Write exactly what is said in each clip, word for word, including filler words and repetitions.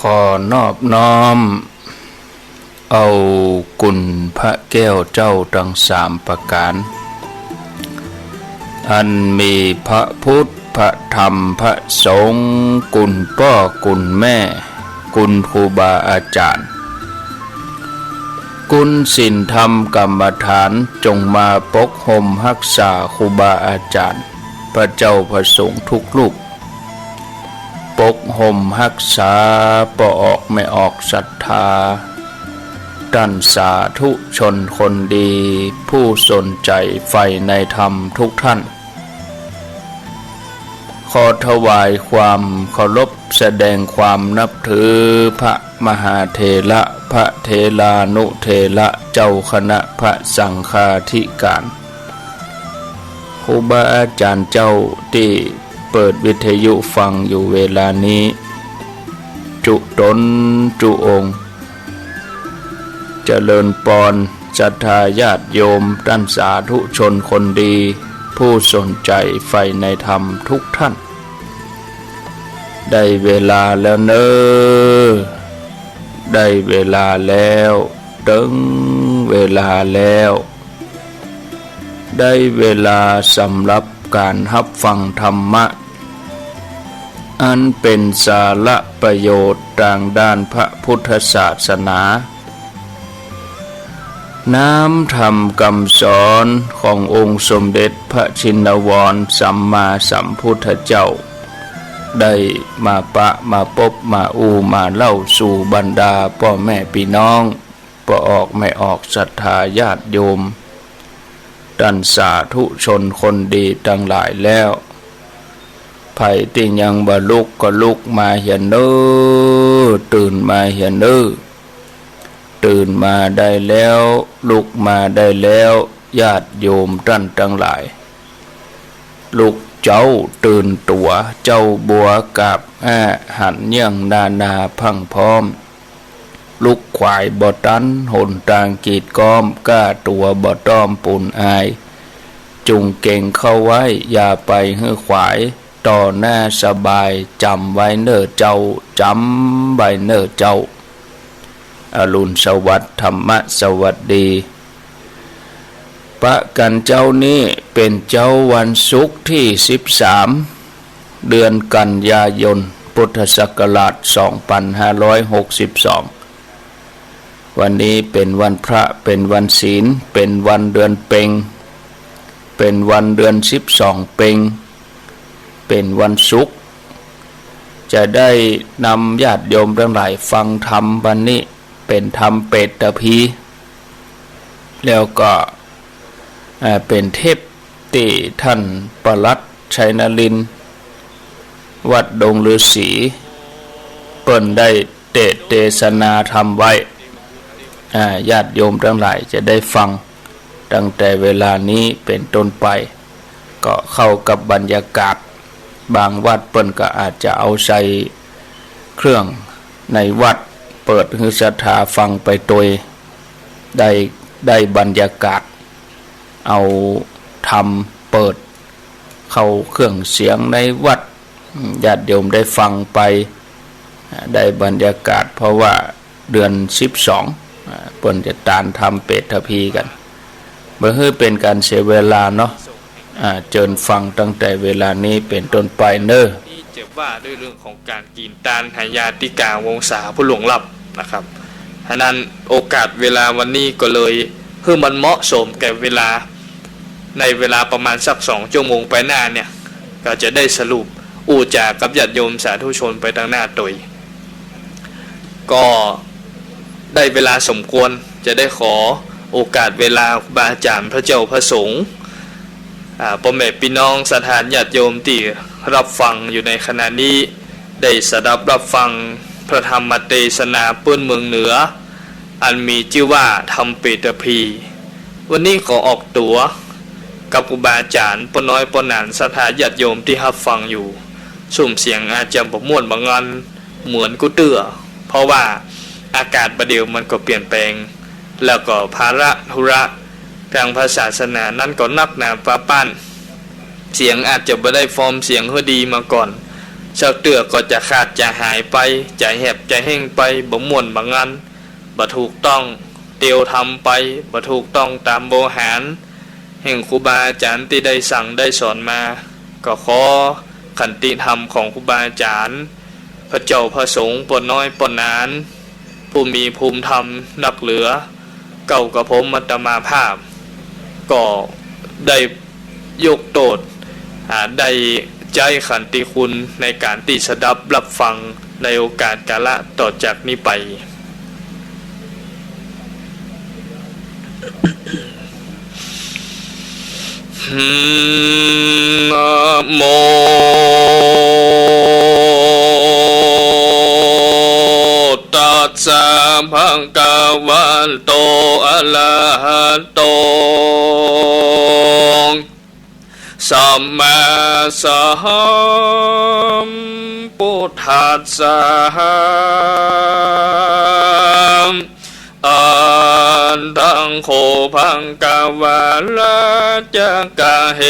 ขอนอบน้อมเอาคุณพระแก้วเจ้าตังสามประก๋าน อันมีพระพุทธ พระธรรม พระสงฆ์ คุณป้อ คุณแม่ คุณครูบาอาจ๋ารย์ คุณศีลธรรมกรรมฐาน จงมาปกห่มฮักษาครูบาอาจ๋ารย์ พระเจ้าพระสงฆ์ทุกรูป ปกห่มฮักษาป้อออกแม่ออกศรัทธา ต้านสาธุชนคนดี ผู้สนใจ๋ใฝ่ในธรรมทุกท่าน ขอถวายความเคารพ แสดงความนับถือพระมหาเถระ พระเถรานุเถระ เจ้าคณะพระสังฆาธิการ ครูบาอาจ๋ารย์เจ้าตี้เปิดวิทยุฟังอยู่เวลานี้ จุ๊ต๋นจุ๊องค์ เจริญปอน ศรัทธาญาติโยม ต้านสาธุชนคนดี ผู้สนใจ๋ใฝ่ในธรรมทุกท่าน ได้เวลาแล้วเน่อ ได้เวลาแล้ว เถิงเวลาแล้ว ได้เวลาสำหรับก๋านฮับฟังธรรมะ อันเป๋นสาระประโยชน์ตางด้านพระพุทธศาสนา น้ำธรรมกำสอนขององค์สมเด็จพระชินวรสัมมาสัมพุทธเจ้า ได้มาปะมาปบมาอู้มาเล่าสู่บรรดาป้อแม่ปี้น้อง ป้อออกแม่ออกศรัทธาญาติโยม ต้านสาธุชนคนดีตังหลายแล้ว ใผตี้ยังบ่ลุกก็ลุกมาเหียเน่อ ตื่นมาเหียเน่อ ตื่นมาได้แล้ว ลุกมาได้แล้ว ญาติโยมต้านตังหลาย ลุกเจ๊าตื่นตั๋ว เจ๊าบัวกาบอ้า หันเยื่องนานาพรั่งพร้อม ลุกขวายบ่ตัน หนตางกีดก๊อม ก้าตั๋วบ่ต้อมปูนอาย จุ่งเก๋งเข้าไว้ อย่าไปหื้อขวาย ต่อหน้าสบาย จ๋ำไว้เน่อเจ้า จ๋ำไว้เน่อเจ้า อรุณสวัสดิ์ ธรรมสวัสดี ปะกั๋นเจ๊านี้เป๋นเจ๊าวันศุกร์ตี้สิบสาม เดือนกันยายน พุทธศักราชสองปันห้าร้อยหกสิบสอง วันนี้เป๋นวันพระ เป๋นวันศีล เป๋นวันเดือนเป็ง เป๋นวันเดือนสิบสองเป็ง เป๋นวันศุกร์ จะได้นำญาติโยมตังหลายฟังธรรมวันนี้ เป๋นธรรมเปตพี แล้วก็ อ่า เป๋นเทปตี้ต้านปลัดชัยนรินทร์ วัดดงฤๅษี เปิ้นได้เตสน์เตสนาธรรมไว้ อ่า ญาติโยมตังหลายจะได้ฟัง ตั้งแต่เวลานี้เป๋นต้นไป ก็เข้ากับบรรยากาศ บางวัดเปิ้นก็อาจจะเอาใส่เครื่องในวัด เปิดหื้อศรัทธาฟังไปตวย ได้ ได้บรรยากาศ เอาธรรมเปิดเข้าเครื่องเสียงในวัด ญาติโยมได้ฟังไป ได้บรรยากาศ เพราะว่าเดือนสิบสอง อ่า เปิ้นจะตานธรรมเปตพีกั๋น บ่หื้อเป๋นก๋านเสียเวลาเนาะ อ่า เจิญฟังตั้งแต่เวลานี้เป๋นต้นไปเน่อ นี้จะว่าด้วยเรื่องของการกินตานหายาติกาวงศาผู้ล่วงลับนะครับ ฉะนั้นโอกาสเวลาวันนี้ก็เลยหื้อมันเหมาะสมแก่เวลา ในเวลาประมาณสักสองชั่วโมงไปหน้าเนี่ย ก็จะได้สรุปอู้จ๋ากับญาติโยมสาธุชนไปตังหน้าตวย ก็ได้เวลาสมควร จะได้ขอโอกาสเวลาครูบาอาจ๋ารย์พระเจ้าพระสงฆ์ อ่า ป้อแม่ปี้น้องศรัทธาญาติโยมตี้ฮับฟังอยู่ในขณะนี้ ได้สดับฮับฟังพระธรรมเตสนาปื้นเมืองเหนือ อันมีจื้อว่าธรรมเปตพี วันนี้ขอออกตั๋วกับครูบาอาจ๋ารย์ ป้อน้อย ป้อหนาน ศรัทธาญาติโยมตี้ฮับฟังอยู่ ซุ่มเสียงอาจจะบ่ม่วนบ่งันเหมือนกู้เตื้อ เพราะว่าอากาศบ่าเดี่ยวมันก็เปลี่ยนแปลง แล้วก็ภาระธุระตางพระศาสนานั้นก็นักหนาฟ้าป๊าน เสียงอาจจะบ่ได้ฟอร์มเสียงหื้อดีมาก่อน สักเตื้อก็จะขาดจะหายไป จะแหบจะแห้งไป บ่ม่วนบ่งัน บ่ถูกต้องเตียวธรรมไป บ่ถูกต้องต๋ามโวหาร แห่งครูบาอาจ๋ารย์ตี้ได้สั่งได้สอนมา ก็ขอขันติธรรมของครูบาอาจ๋ารย์ พระเจ้าพระสงฆ์ ป้อน้อยป้อหนาน ผู้มีภูมิธรรมนักเหลือ เก้ากระผมอาตมาภาพ ก็ได้ยกโต้ษ อ่า ได้ใจ๊ขันติคุณในก๋านตี้สดับฮับฟังในโอกาสกาละต่อจากนี้ไป นะโม ตัสสะ ภะคะวะโต อะระหะโต สัมมาสัมพุทธัสสะ อะหัง โข ภะคะวา ราชะกะเห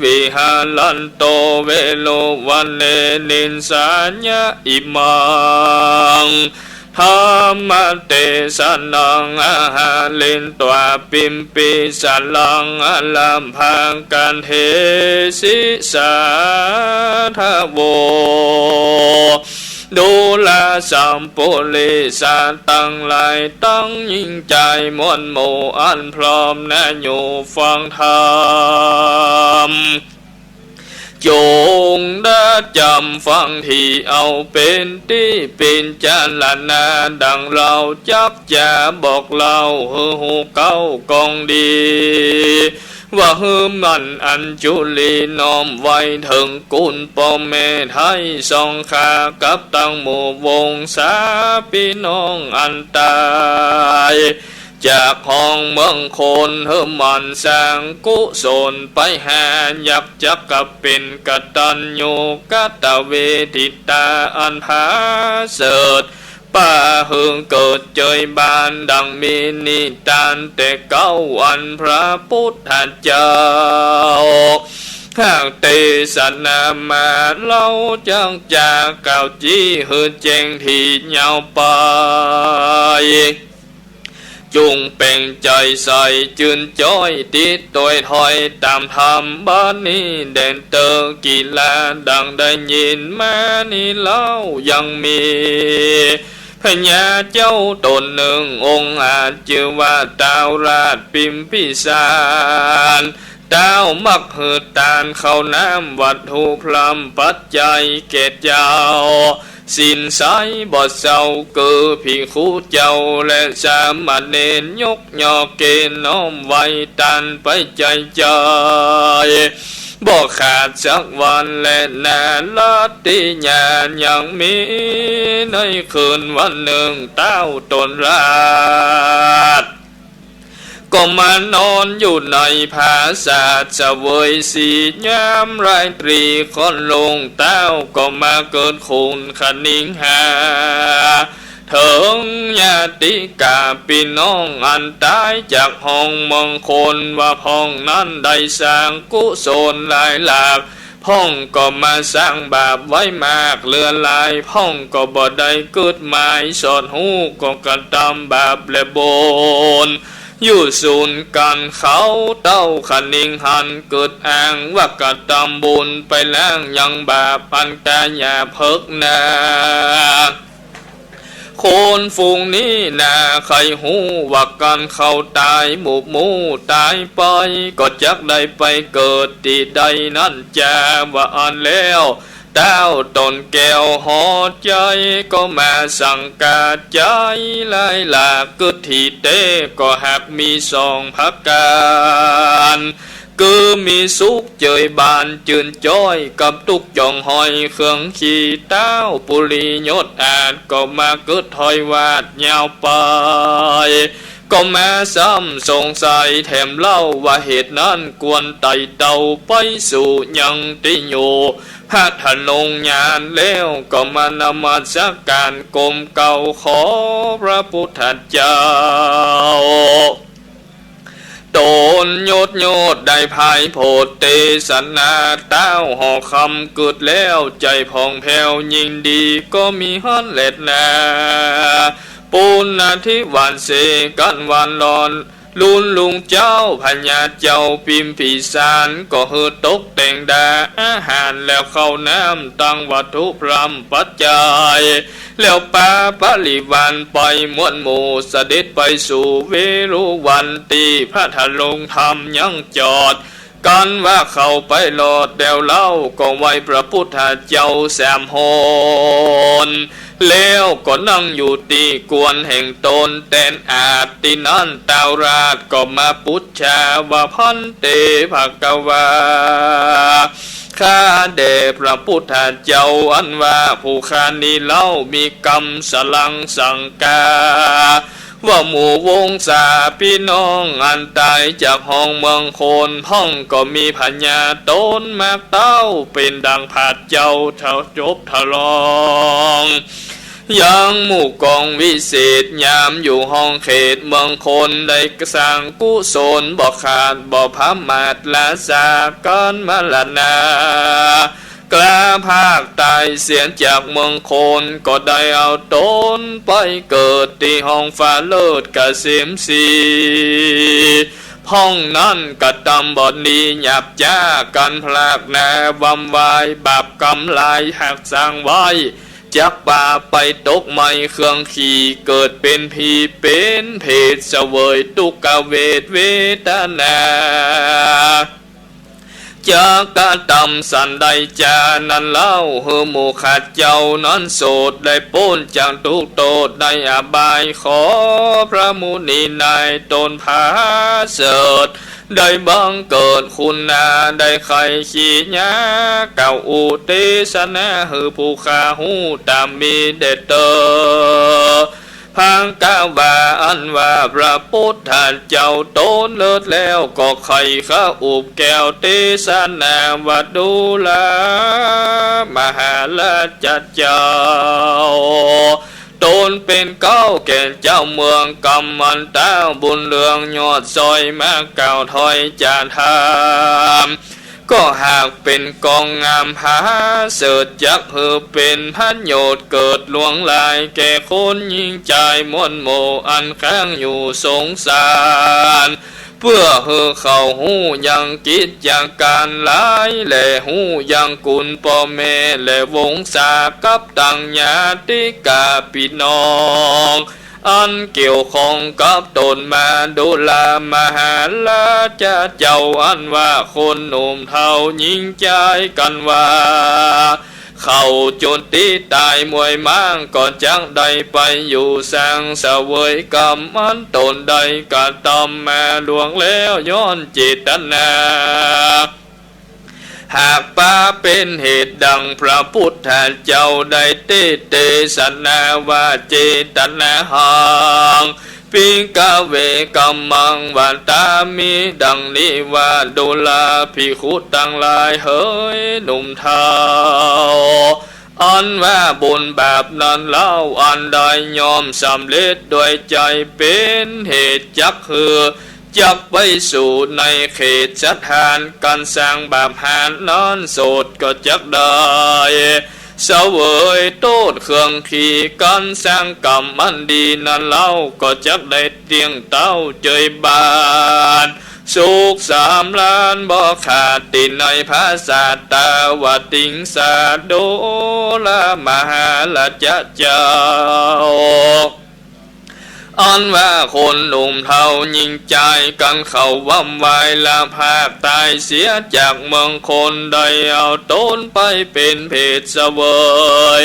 วิหารันโต เวรุวัณเณ นิสสายะ อิมัง ธัมมะเตสะนะ อะหะรินตวา ปิมปิสารัง อะรัมภะกะเทสิ สาธะโว ดูราสัปปุริสะตังหลาย ตังหญิงจายมวลหมู่ อันพร้อมหน้าอยู่ฟังธรรม จงได้จ๋ำฟังดี เอาเป๋นตี้ปิจารณา ดังเฮาจักจะบอกเล่า หื้อฮู้เก๊ากองดี ว่าหื้อหมั่นอัญจุลี น้อมไหว้เถิงคุณป้อแม่ไท้สองข้า กับตังหมู่วงศาปี้น้องอันต๋ายจากห้องเมืองคน หื้อหมั่นสร้างกุศลไปหา อยากจักกะเป๋นกตัญญูกตเวทิตาอันผาเสริฐ ป้าหื้อเกิดเจยบ้าน ดังมีนิตานแต่เก๊า อันพระปุทธเจ้าหากเตสนามา เฮาจักจะกล่าวจี้หื้อแจ้งตี้ยาวไป จุ่งเป่งใจ๋ใสจื้นจ้อย ติดตวยถอยต๋ามธรรม บัดนี้แด่นเต๊อะกีฬา ดังได้ยินมานี้เล่า ยังมีพญาเจ้าต๋นนึ่ง องค์อาจจื้อว่าต้าวราชปิมพิสาร ต้าวมักหื้อตานข้าวน้ำวัตถุพร่ำปัจจัยแก่เจ้า ศีลใสบ่เศร้า คือภิกขุเจ้าและสามเณร ยกย่อเกณฑ์น้อมไหว้ตานไปใจ๋ใจ๋ บ่ขาดสักวัน และนารัตติยายังมี ในคืนวันนึ่ง ต้าวต๋นราช ก็มานอนอยู่ในผาสาทเสวยสียามราตรีค่อนรุ่ง ต้าวก็มาเกิดคุณคณิงหา เถิงญาติกาปี้น้องอันต๋ายจากห้องเมืองคน ว่าพ่องนั้นได้สร้างกุศลหลายหลาก พ่องก็มาสร้างบาปไว้มากเหลือหลาย พ่องก็บ่ได้กึ๊ดหมายสอดฮู้ ก็กระทำบาปและบุญอยู่สูนกั๋น เขาเต้าคณิงหันกึ๊ดอ้าง ว่ากระทำบุญไปล้างยังบาปอันต๋ายหยาบเพิกหนา คนฝูงนี้นาใค่ฮู้ว่ากั๋นเขาต๋ายหมู่หมู่ต๋ายไป ก็จักได้ไปเกิดตี้ใดนั้นจา ว่าอั้นแล้ว ต้าวต๋นแก้วหอใจ๋ ก็มาสังกาใจ๋หลายหลาก กึ๊ดตี้แต๊ก็หากมีสองประก๋าน คือมีสุขเจยบานจื้นจ้อย กับตุ๊กข์จ่องห้อยเคืองขี้ ต้าวปุริยศอาจก็มากึ๊ดถ้อยวาดยาวไป ก็มาซ้ำสงสัยแถมเล่า ว่าเหตุนั้นควรไต่เต้าไปสู่ยังตี้อยู่ พระธนงยานแล้วก็มานมัสก๋านก้มเก้าขอพระปุทธเจ้า ต๋นยศยอดได้ไพโพธเตสนา เต้าหอคำกึ๊ดแล้ว ใจ๋ผ่องแผ้วยิ่งดี ก็มีหั้นแลนา ปูนนาธิหวานเสกั๋นหวานลอน ลุนลุงเจ้าพญาเจ้าพิมพิสาร ก็หื้อตกแต่งดาอาหาร แล้วข้าวน้ำตังวัตถุพร่ำปัจจัย แล้วปาปริวารไปม่วนหมู่ เสด็จไปสู่เวฬุวันตี้พระธาตุลงธรรมยังจอด กั๋นว่าเข้าไปรอดแล้วเล่า ก็ไหว้พระปุทธเจ้าสามหน แล้วก็นั่งอยู่ตี้ควรแห่งต๋นแตนอาด ตี้นั้นต้าวราชก็มาปู๋จาว่า ภันเต ภควา ข้าแด่พระปุทธเจ้า อันว่าผู้ข้านี้เล่ามีกำสลังสังกา ว่าหมู่วงศาปี้น้องอันต๋ายจากห้องเมืองโคนพ่อง ก็มีพญาต๋นมากเต้า เป๋นดังผาดเจ้าเจ้าจบทะลอง ยังหมู่กองวิเศษยามอยู่ห้องเขตเมืองโคน ได้สร้างกุศลบ่ขาดบ่พร่ำมาด ลาสากั๋นมรณา กล้าพากต๋ายเสียจากเมืองโคน ก็ได้เอาต๋นไปเกิดตี้ห้องฟ้าเลิศเกษมศรี พ่องนั้นกระตำบ่ดีหยาบจ๊า กั๋นพลากหนาวำวาย บาปกรรมหลายหากสร้างไว้ จักปาไปตกไหม้เครื่องขี่ เกิดเป๋นผีเป๋นเปรต เสวยตุ๊กขเวทเวทนา จักกระตำสันใดจา นั้นเล่า หื้อหมู่ข้าเจ้านั้นโสด ได้ป๊นจากตุ๊กข์โตษในอบาย ขอพระมุนีนายต๋นผาเสริฐ ได้บังเกิดคุณนา ได้ใค่ขีหญ้า กล่าวอุเตสนา หื้อผู้ข้าฮู้ต๋ามมีแด่เตอ พังกะวา อันว่าพระปุทธเจ้าต๋นเลิศแล้ว ก็ใค่ข้าอุบแก้วเตสนาว่า ดูรา มหาราชเจ้า ต๋นเป๋นเกล้าแก่เจ้าเมืองกัมมันตา บุญเรืองยอดซอยมากล่าวถ้อยจ๋าถาม ก็หากเป๋นกองงามผาเสริฐ จักหื้อเป๋นประโยชน์เกิดหลวงหลาย แก่คนญิงจายม่วนหมู่ อันค้างอยู่สงสาร เปื้อหื้อเขาฮู้ยังกิจจาการหลาย และฮู้ยังกุณป้อแม่ และวงศากับตังญาติกาปี้น้อง อันเกี่ยวข้องกับต๋นมา ดูรา มหาราชเจ้า อันว่าคนหนุ่มเฒ่าญิงจายกั๋นว่า เขาจุติต๋ายมวยม้าง ก็จักได้ไปอยู่สร้างเสวยกรรม อันต๋นได้กระตำมาล่วงแล้ว ย้อนเจตนา หากปาเป๋นเหตุดังพระปุทธเจ้าได้เตสนาว่า เจตนาหัง ภิกขเว กัมมัง วะตามิ ดังนี้ว่า ดูราภิกขุตังหลายเหย หนุ่มเฒ่า อันว่าบุญบาปนั้นเล่า อันได้ย่อมสำเร็จด้วยใจ๋ เป๋นเหตุจักหื้อ จักไปสู่ในเขตสถาน ก๋านสร้างบาปหานั้น โสดก็จักได้เสวยโต้ษเครื่องขี ก๋านสร้างกรรมอันดีนั้นเล่า ก็จักได้เตี้ยงเต้าเจยบาน สุขสำราญบ่ขาดตี้ในพระศาสดา ว่าติงสา ดูรา มหาราชเจ้า อันว่าคนหนุ่มเฒ่าญิงจายกั๋นเขาวำวาย ละพากต๋ายเสียจากเมืองคน ได้เอาต๋นไปเป๋นเปรตเสวย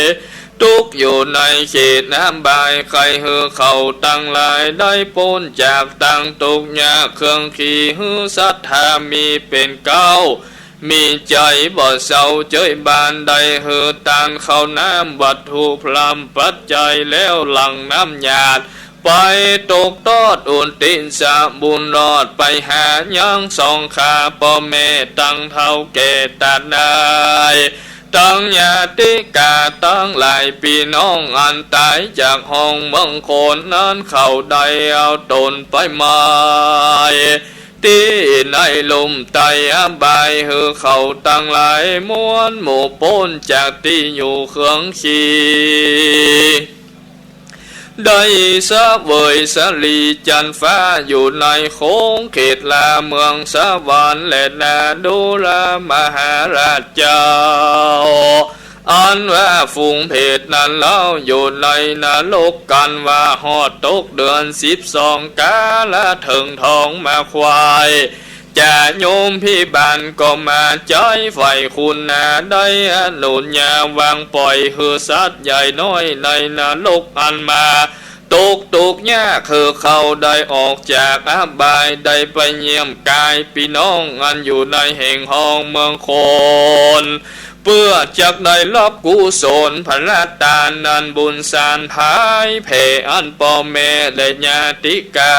ตุ๊กข์อยู่ในเขตอบาย ใค่หื้อเขาตังหลายได้ป๊นจากตังตุ๊กข์ยากเครื่องขี หื้อศรัทธามีเป๋นเกล้า มีใจ๋บ่เศร้าเจยบาน ได้หื้อตานข้าวน้ำวัตถุพร่ำปัจจัย แล้วหลั่งน้ำหยาดไปตกตอดอุตติสสะบุญรอด ไปหายังสองข้าป้อแม่ตังเฒ่าแก่ต๋านาย ตังญาติกาตังหลายปี้น้องอันต๋ายจากห้องเมืองคนนั้น เขาได้เอาต๋นไปหมาย ตี้ในลุ่มไตอบาย หื้อเขาตังหลายมวลหมู่ป๊นจากตี้อยู่เคืองขี ได้เสวยสลีจันทร์ฟ้าอยู่ในขงเขตลาเมืองสวรรค์แลนา ดูรามหาราชเจ้า อันว่าฝูงเผตนั้นเล่าอยู่ในนรกกั๋นว่าฮอดตกเดือนสิบสองกาละเถิงทองมาควาย จะโยมพิบาลก็มาใจ๊ฝ่ายคุณนา ได้อนุญาตวางป่อยหื้อสัตว์ใหญ่น้อยในนรกอันมาตกทุกข์ยาก หื้อเขาได้ออกจากอบาย ได้ไปเยี่ยมกายปี้น้องอันอยู่ในแห่งฮ้องเมืองคน เปื้อจักได้ฮับกุศลผละตานนั้นบุญสารพายแผ่อันป้อแม่และญาติกา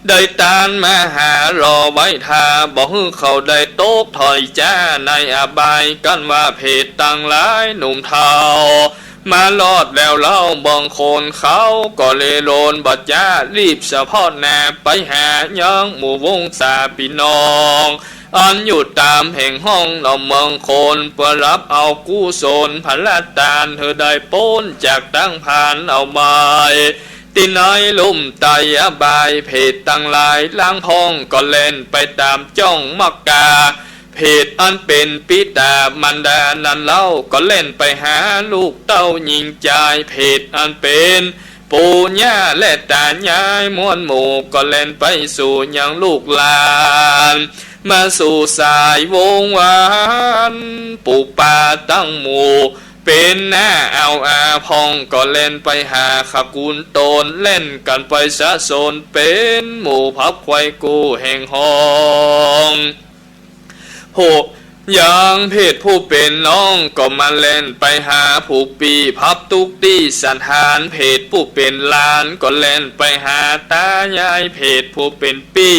ได้ตานมาหาหล่อไว้ทา บ่หื้อเขาได้ตกถอยจ้าในอบาย กั๋นว่าเผตตังหลายหนุ่มเฒ่า มารอดแล้วเล่า เมืองคนเขาก็เลโลนบ่จ๊า รีบสะเพาะหน้าไปหายังหมู่วงศาปี้น้อง อันอยู่ต๋ามแห่งฮ้องนอกเมืองคน เปื้อฮับเอากุศลผละตาน หื้อได้ป๊นจากตังพานเอาไว้ ตี้ในลุ่มไตอบาย เผตตังหลายลางพ่องก็แล่นไปต๋ามจ้องมักกา เผตอันเป๋นปิต๋ามารดานั้นเล่า ก็แล่นไปหาลูกเต้าญิงจาย เผตอันเป๋นปู่ย่าและต๋ายายมวลหมู่ ก็แล่นไปสู่ยังลูกหลาน มาสู่สายวงศ์วรรณ ปู่ป้าตังหมู่ เป๋นน้าเอาอาพ่อง ก็แล่นไปหาขกุลต๋น แล่นกั๋นไปสะสนเป๋นหมู่พับไขว่กู้แห่งฮ้อง ผู้ยังเผตผู้เป๋นน้องก็มาแล่นไปหาผู้ปี้พับตุ๊กตี้สถาน เผตผู้เป๋นหลานก็แล่นไปหาต๋ายาย เผตผู้เป๋นปี้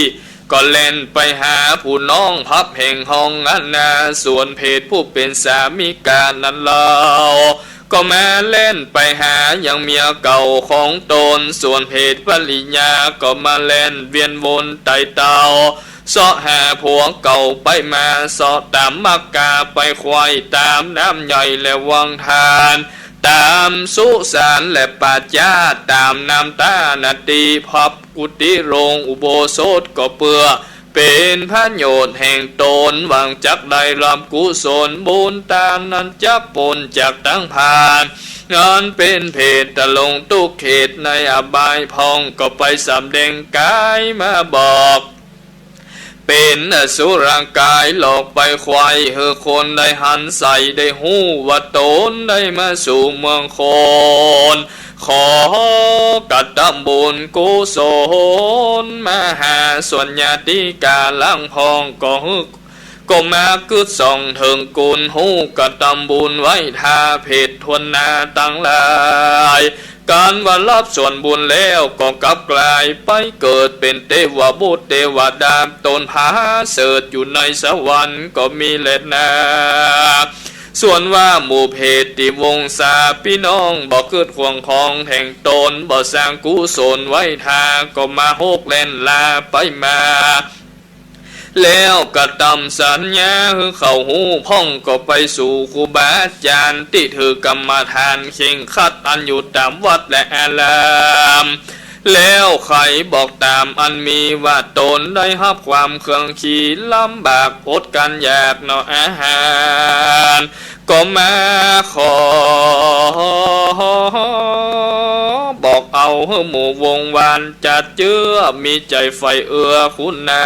ก็แล่นไปหาผู้น้องพับแห่งฮ้องอันนา ส่วนเผตผู้เป๋นสามิกานั้นเล่า ก็มาแล่นไปหายังเมียเก่าของต๋น ส่วนเผตภริยาก็มาแล่นเวียนวนไต่เต้า เซาะหาผัวเก่าไปมา เซาะต๋ามมักกาไปไขว่ต๋ามน้ำใหญ่และวังทาน ต๋ามสุสานและป่าจ๊า ต๋ามน้ำต๋านาตี พับกุฏิโรงอุโบสถก็เปื้อ เป๋นประโยชน์แห่งต๋น หวังจักได้ฮับกุศลบุญตานนั้นจักป๊นจากตังพาน อันเป๋นเผตตะลงทุกข์เขตในอบายพ่อง ก็ไปสำแดงก๋ายมาบอก เป๋นอสุรก๋ายหลอกไปไขว่ หื้อคนได้หันใส่ได้ฮู้ว่าต๋นได้มาสู่เมืองคน ขอกระตำบุญกุศลมาหา ส่วนญาติกาลางพ่องก็หื้อ ก็มากึ๊ดส่องเถิงกุณ ฮู้กระตำบุญไหว้ทาเผตถ้วนหน้าตังหลาย กั๋นว่าฮับส่วนบุญแล้วก็กลับกลายไปเกิดเป๋นเตวบุตรเตวดา ต๋นผาเสริฐอยู่ในสวรรค์ก็มีแลนา ส่วนว่าหมู่เผตตี้วงศาปี้น้องบ่กึ๊ดห่วงของแห่งต๋น บ่สร้างกุศลไหว้ทา ก็มาหกแล่นลาไปมา แล้วกระตำสัญญาหื้อเขาฮู้พ่อง ก็ไปสู่ครูบาอาจ๋ารย์ตี้ถือกรรมฐานเคร่งครัดอันอยู่ต๋ามวัดและอาราม แล้วไขบอกต๋ามอันมีว่าต๋นได้ฮับความเคืองคีลำบากอดกั๋นอยากหน่ออาหาร ก็มาขอ บอกเอาหื้อหมู่วงวานจัดเจื้อ มีใจ๋ใฝ่เอื้อคุณนา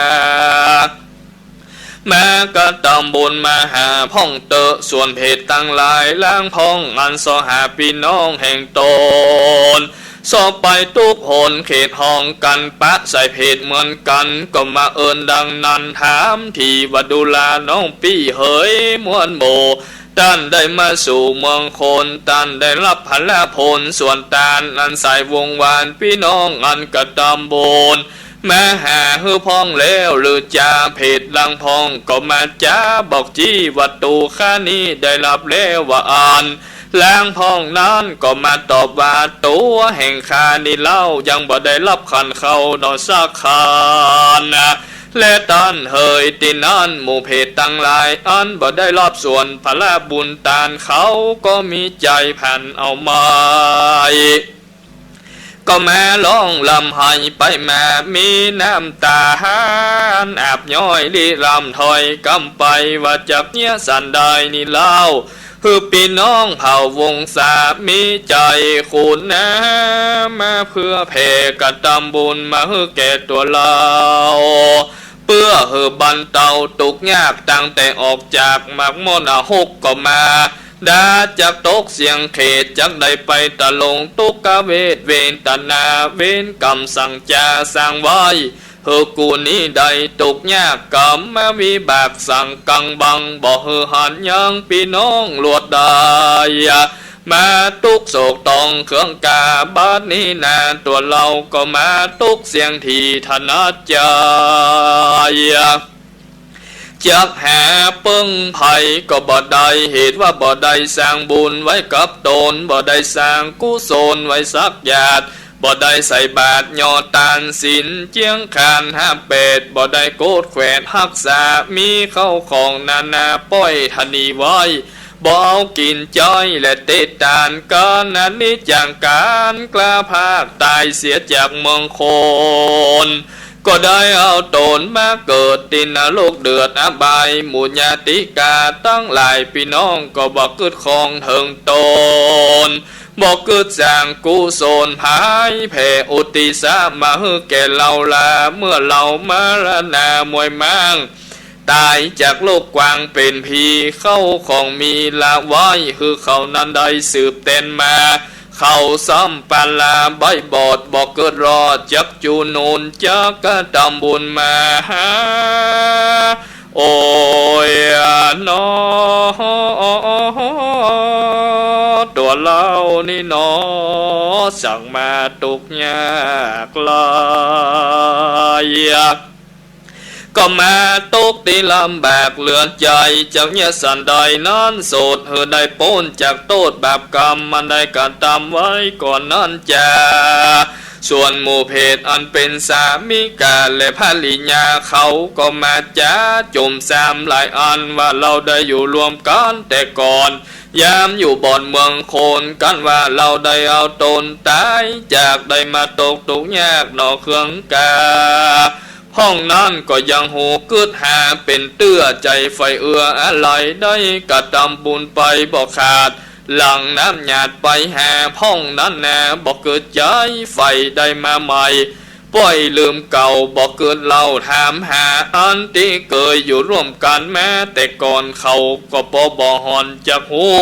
มากระตำบุญมาหาพ่องเต๊อะ ส่วนเผตตังหลายลางพ่องอันเซาะหาปี้น้องแห่งต๋น เซาะไปตุ๊กหนเขตฮ้องกั๋นปะใส่เผตเหมือนกั๋น ก็มาเอิ้นดังนั้นถามทีว่าดูราน้องปี้เหยมวลหมู่ ต้านได้มาสู่เมืองคน ต้านได้ฮับผละผลส่วนตานอันสายวงวานปี้น้องอันกระตำบุญมาหาหื้อพ่องแล้วหรือจา เผตลางพ่องก็มาจ๋าบอกจี้ว่าตั๋วข้านี้ได้ฮับแล้วว่าอั้น ลางพ่องนั้นก็มาตอบว่า ตั๋วแห่งข้านี้เล่า ยังบ่ได้ฮับขันธ์เข้าหนอสักขันธ์ และต้านเหยตี้นั้น หมู่เปรตตังหลาย อันบ่ได้ฮับส่วนผละบุญตาน เขาก็มีใจ๋ผันเอาใหม่ ก็มาฮ้องร่ำไห้ไปมา มีน้ำต๋าหานอาบย้อย ริร่ำถ้อยกำไป ว่าจักเยียะสันใดนี้เล่า หื้อปี้น้องเผ่าวงศา มีใจ๋ขุณา มาเปื้อแผ่กระตำบุญ มาหื้อแก่ตั๋วเฮา เปื้อหื้อบรรเตาตุ๊กข์ยาก ตั้งแต่ออกจากหมากมนรกก็มา ดาจักตกเสี้ยงเขต จักได้ไปตะลงตุ๊กขเวทเวทนา เวรกรรมสังจาสร้างไว้ หื้อกูนี้ได้ตุ๊กข์ยาก กรรมวิบากสังกังบัง บ่หื้อหันยังปี้น้องลวดได้ มาตุ๊กข์โศกต้องเคืองกา บัดนี้นาตั๋วเฮาก็มาตุ๊กข์เสี้ยงตี้ถนัดใจ๋ จักหาเปิ้งใผก็บ่ได้ เหตุว่าบ่ได้สร้างบุญไว้กับต๋น บ่ได้สร้างกุศลไว้สักหยาด บ่ได้ใส่บาตร ยอดตานศีลเจียงขันธ์ห้าแปด บ่ได้โกดแขวนฮักษา มีเข้าของนานาป้อยธนีไว้ บ่เอากิ๋นใจ๊และเตะตาน ก๋านอันนี้จากก๋านกล้าพรากต๋ายเสียจากเมืองคน ก็ได้เอาต๋นมาเกิดตี้นรกเดือดอบาย หมู่ญาติกาตังหลาย ปี้น้องก็บ่กึ๊ดคองเถิงต๋น บ่กึ๊ดสร้างกุศลผายแผ่อุทิศมาหื้อแก่เฮาลา เมื่อเฮามรณะมวยหมาง ต๋ายจากโลกกวางเป๋นผี เข้าของมีละไว้ หื้อเขานั้นได้สืบแตนมา เขาซ้ำปาลาใบ้บอด บ่กึ๊ดรอดจักจู๋หนุน จักกระตำบุญมาหา โอยหนอ ตั๋วเฮานี้หนอ สังมาตุ๊กข์ยากหลาย ก็มาตกตี้ลำบากเหลือใจ๋ จักเยียะสันใดนั้น โสดหื้อได้ป๊นจากโต้ษบาปกรรม อันได้กระตำไว้ก่อนนั้นจา ส่วนหมู่เปรตอันเป๋นสามิกาและภริยา เขาก็มาจ๋าจุ่มสามหลายอัน ว่าเฮาได้อยู่ร่วมกั๋นแต่ก่อน ยามอยู่บ่อนเมืองคน กั๋นว่าเฮาได้เอาต๋นต๋ายจาก ได้มาตกตุ๊กข์ยากหนอเคืองกา พ่องนั้นก็ยังฮู้กึ๊ดหาเป๋นเตื้อ ใจ๋ใฝ่เอื้ออาลัย ได้กระตำบุญไปบ่ขาด หลั่งน้ำหยาดไปหาพ่องนั้นนา บ่กึ๊ดใจ๋ใฝ่ได้มาใหม่ ป้อยลืมเก่า บ่กึ๊ดเล่าถามหา อันตี้เกยอยู่ร่วมกั๋นมาแต่ก่อน เขาก็ปอบ่ห่อนจักฮู้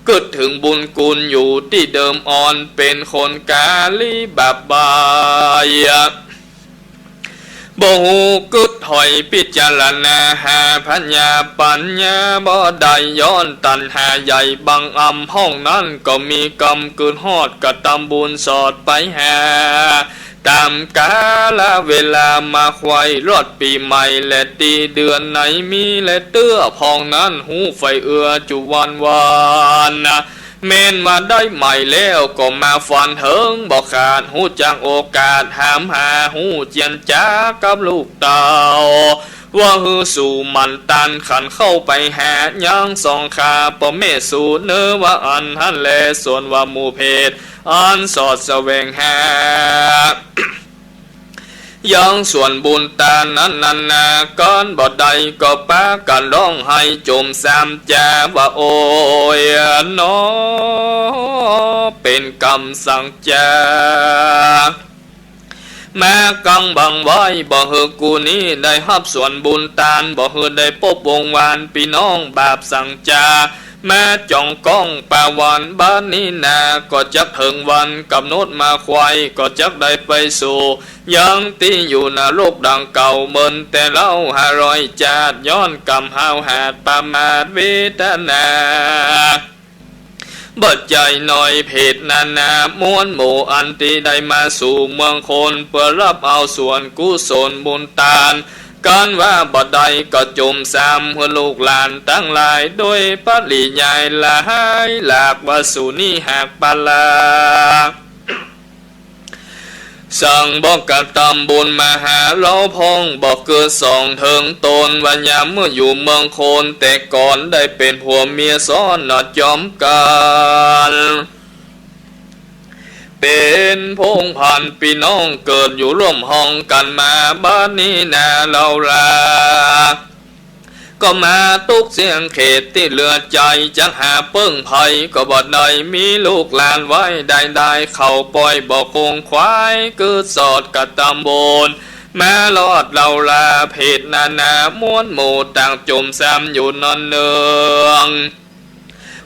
กึ๊ดเถิงบุญกุ๋นอยู่ตี้เดิมอ่อน เป๋นคนกาลีบาปบาย บ่ฮู้กึ๊ดถอยพิจารณาหา ผญาปั๋ญญาบ่ได้ ย้อนตัณหาใหญ่บังอำ พ่องนั้นก็มีกำกึ๊ดฮอดกระตำบุญสอดไปหา ต๋ามกาละเวลามาไขว่รอดปี๋ใหม่ และตี้เดือนไหนมีและเตื้อ พ่องนั้นฮู้ใฝ่เอื้อจุวันวาน แม่นว่าได้ใหม่แล้วก็มาฟันเถิงบ่ขาด ฮู้จักโอกาสถามหา ฮู้เจียรจากับลูกเต้า ว่าหื้อสู่หมั่นตานขันเข้าไปหา ยังสองข้าป้อแม่สู่เน่อ ว่าอั้นหั้นแล ส่วนว่าหมู่เปรตอันสอดแสวงหา ยังส่วนบุญตานนั้นนานา กั๋นบ่ได้ก็ปากั๋นฮ้องไห้จุ่มสามจา ว่าโอยหนอ เป๋นกรรมสังจา มากั๋งบังไว้ บ่หื้อกูนี้ได้ฮับส่วนบุญตาน บ่หื้อได้ปบวงวานปี้น้องบาปสังจา มาจ๋องก้องปาวัน บัดนี้นาก็จักเถิงวันก๋ำหนดมาไขว่ ก็จักได้ไปสู่ ยังตี้อยู่นรกดังเก่า เมินแต่เล่าห้าร้อยจาติ ย้อนกรรมห้าวหาดประมาทเวทนา บ่ใจ๋น้อยเปรตนานา มวลหมู่อันตี้ได้มาสู่เมืองคน เปื้อฮับเอาส่วนกุศลบุญตาน กันว่าบ่ได้ก็จุ่มซ้ำหื้อลูกหลานตังหลายโดยปริยายหลายหลาก ว่าสูนี้หากปาลา สังบ่กระตำบุญมาหาเฮาพ่อง บ่เกิดส่องเถิงต๋น ว่ายามเมื่ออยู่เมืองโคน แต่ก่อนได้เป๋นผัวเมียซ้อนหนอจอมกั๋น เป๋นพงศ์พันธุ์ปี้น้อง เกิดอยู่ร่วมห้องกั๋นมา บัดนี้นาเฮาลา ก็มาตกเสี้ยงเขตตี้เหลือใจ๋ จักหาเปิ้งใผก็บ่ได้ มีลูกหลานไว้ได้ได้ เขาป่อยบ่คงขวาย กึ๊ดสอดกระตำบุญ มารอดเฮาลา เผตนานาม้วนหมู่ ต่างจุ่มซ้ำอยู่นอนเนือง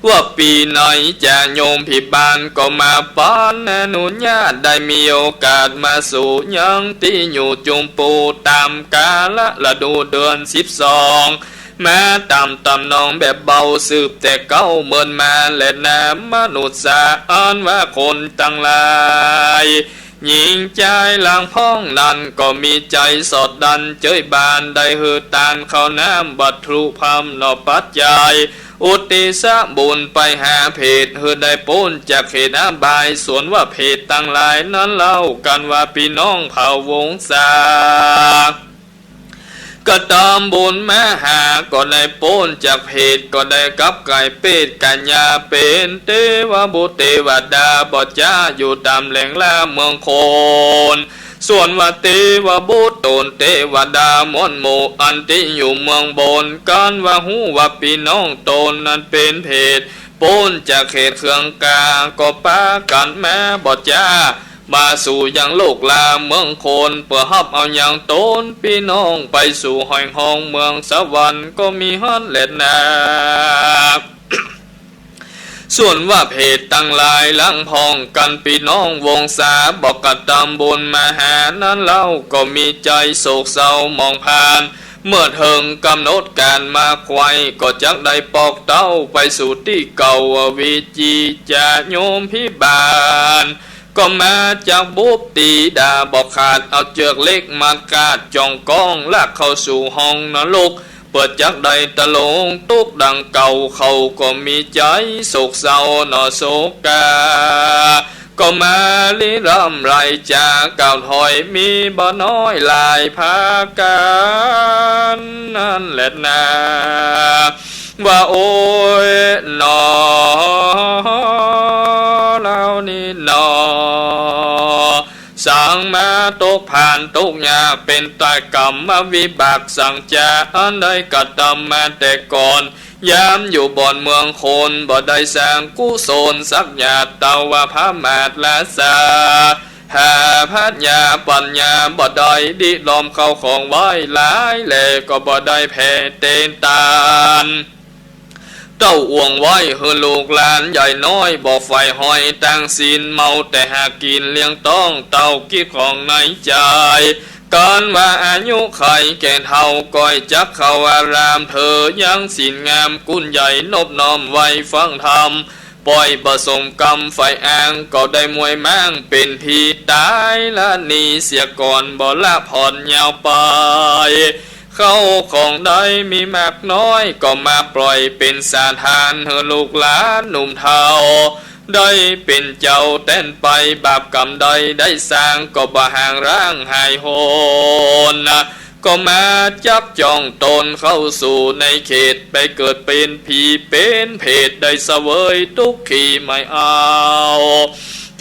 ว่าปี๋ไหนจะโยมพิบาลก็มาปานอนุญาต ได้มีโอกาสมาสู่ยังตี้อยู่จุมปู ต๋ามกาละฤดูเดือนสิบสอง มาต๋ามต๋ามนองแบบเบา สืบแต่เก๊าเมินมาแลนา มนุษย์สาอันว่าคนตังหลาย หญิงจายหลังพ่องนั้น ก็มีใจ๋สอดดันเจ้ยบาน ได้หื้อตานข้าวน้ำวัตถุพร่ำหนอปัจจัย อุทิศบุญไปหาเผต หื้อได้ป๊นจากเขตอบาย ส่วนว่าเผตตังหลายนั้นเล่า กันว่าปี้น้องเผ่าวงศา กระตำบุญมาหา ก็ได้ป๊นจากเผต ก็ได้กลับก๋ายเปตก๋ายญา เป๋นเตวบุตรเตวดา บ่จ๊าอยู่ต๋ามแหล่งละเมืองโคน ส่วนว่าเตวบุตรต๋นเตวดาม้วนหมู่ อันตี้อยู่เมืองบน กันว่าฮู้ว่าปี้น้องต๋นนั้นเป๋นเผต ป๊นจากเขตเคืองกา ก็ปากั๋นมาบ่จ๊า มาสู่ยังโลกลาเมืองโคน เปื้อฮับเอายังต๋นปี้น้องไปสู่แห่งห้องเมืองสวรรค์ ก็มีหั้นแลนา ส่วนว่าเผตตังหลายหลังพ่อง กันปี้น้องวงศา บ่กระตำบุญมาหานั้นเล่า ก็มีใจ๋โศกเศร้าหมองผ่าน เมื่อเถิงก๋ำหนดก๋านมาไขว่ ก็จักได้ปอกเต้าไปสู่ตี้เก่า วิจิจจะโยมพิบาล ก็มาจากบุบตี๋ดาบ่ขาด เอาเจือกเหล็กมัดกาดจ้องก้อง ลากเข้าสู่ห้องนรก เปื้อจักได้ตะลงตุ๊กข์ดังเก่า เขาก็มีใจ๋โศกเศร้าหนอโศกา ก็มาริร่ำไรจ๋ากล่าวถอย มีบ่น้อยหลายผาก๋านนั้นแลนา ว่าโอ๊ยหนอ เฮานี้หนอ สังมาตกผ่านตกยาก เป๋นต๋ายก๋รรมวิบากสังจ๋า อันได้กระตำมาแต่ก่อน ยามอยู่บ่อนเมืองโคน บ่ได้สร้างกุศลสักหยาด เต้าว่าพระมหาราชา หาปัญญาปัญญาบ่ได้ ดิดอมเข้าของไว้หลายแล ก็บ่ได้แผ่เตนตาน เต้าอ่วงไว้หื้อลูกหลานใหญ่น้อย บ่ใฝ่หอยตั้งศีล เมาแต่หากิ๋นเลี้ยงต๊อง เต้ากิจของในใจ๋ กันว่าอายุขัยแก่เฒ่า ก้อยจักเข้าอารามเถิง ยังศีลงามกุนใหญ่ นบน้อมไหว้ฟังธรรม ป่อยบ่สมกรรมใฝ่อ้าง ก็ได้มวยม้างเป๋นผีต๋ายละนี้เสียก่อน บ่ละผ่อนยาวไป เข้าของได้มีมากน้อย ก็มาปล่อยเป๋นสาทานหื้อลูกหลานหนุ่มเฒ่า ได้เป๋นเจ้าแตนไป บาปกรรมใดได้สร้าง ก็บ่ห่างร้างหายโหน ก็มาจับจ้องต๋นเข้าสู่ในเขต ไปเกิดเป๋นผีเป๋นเผต ได้เสวยตุ๊กขีไม่เอา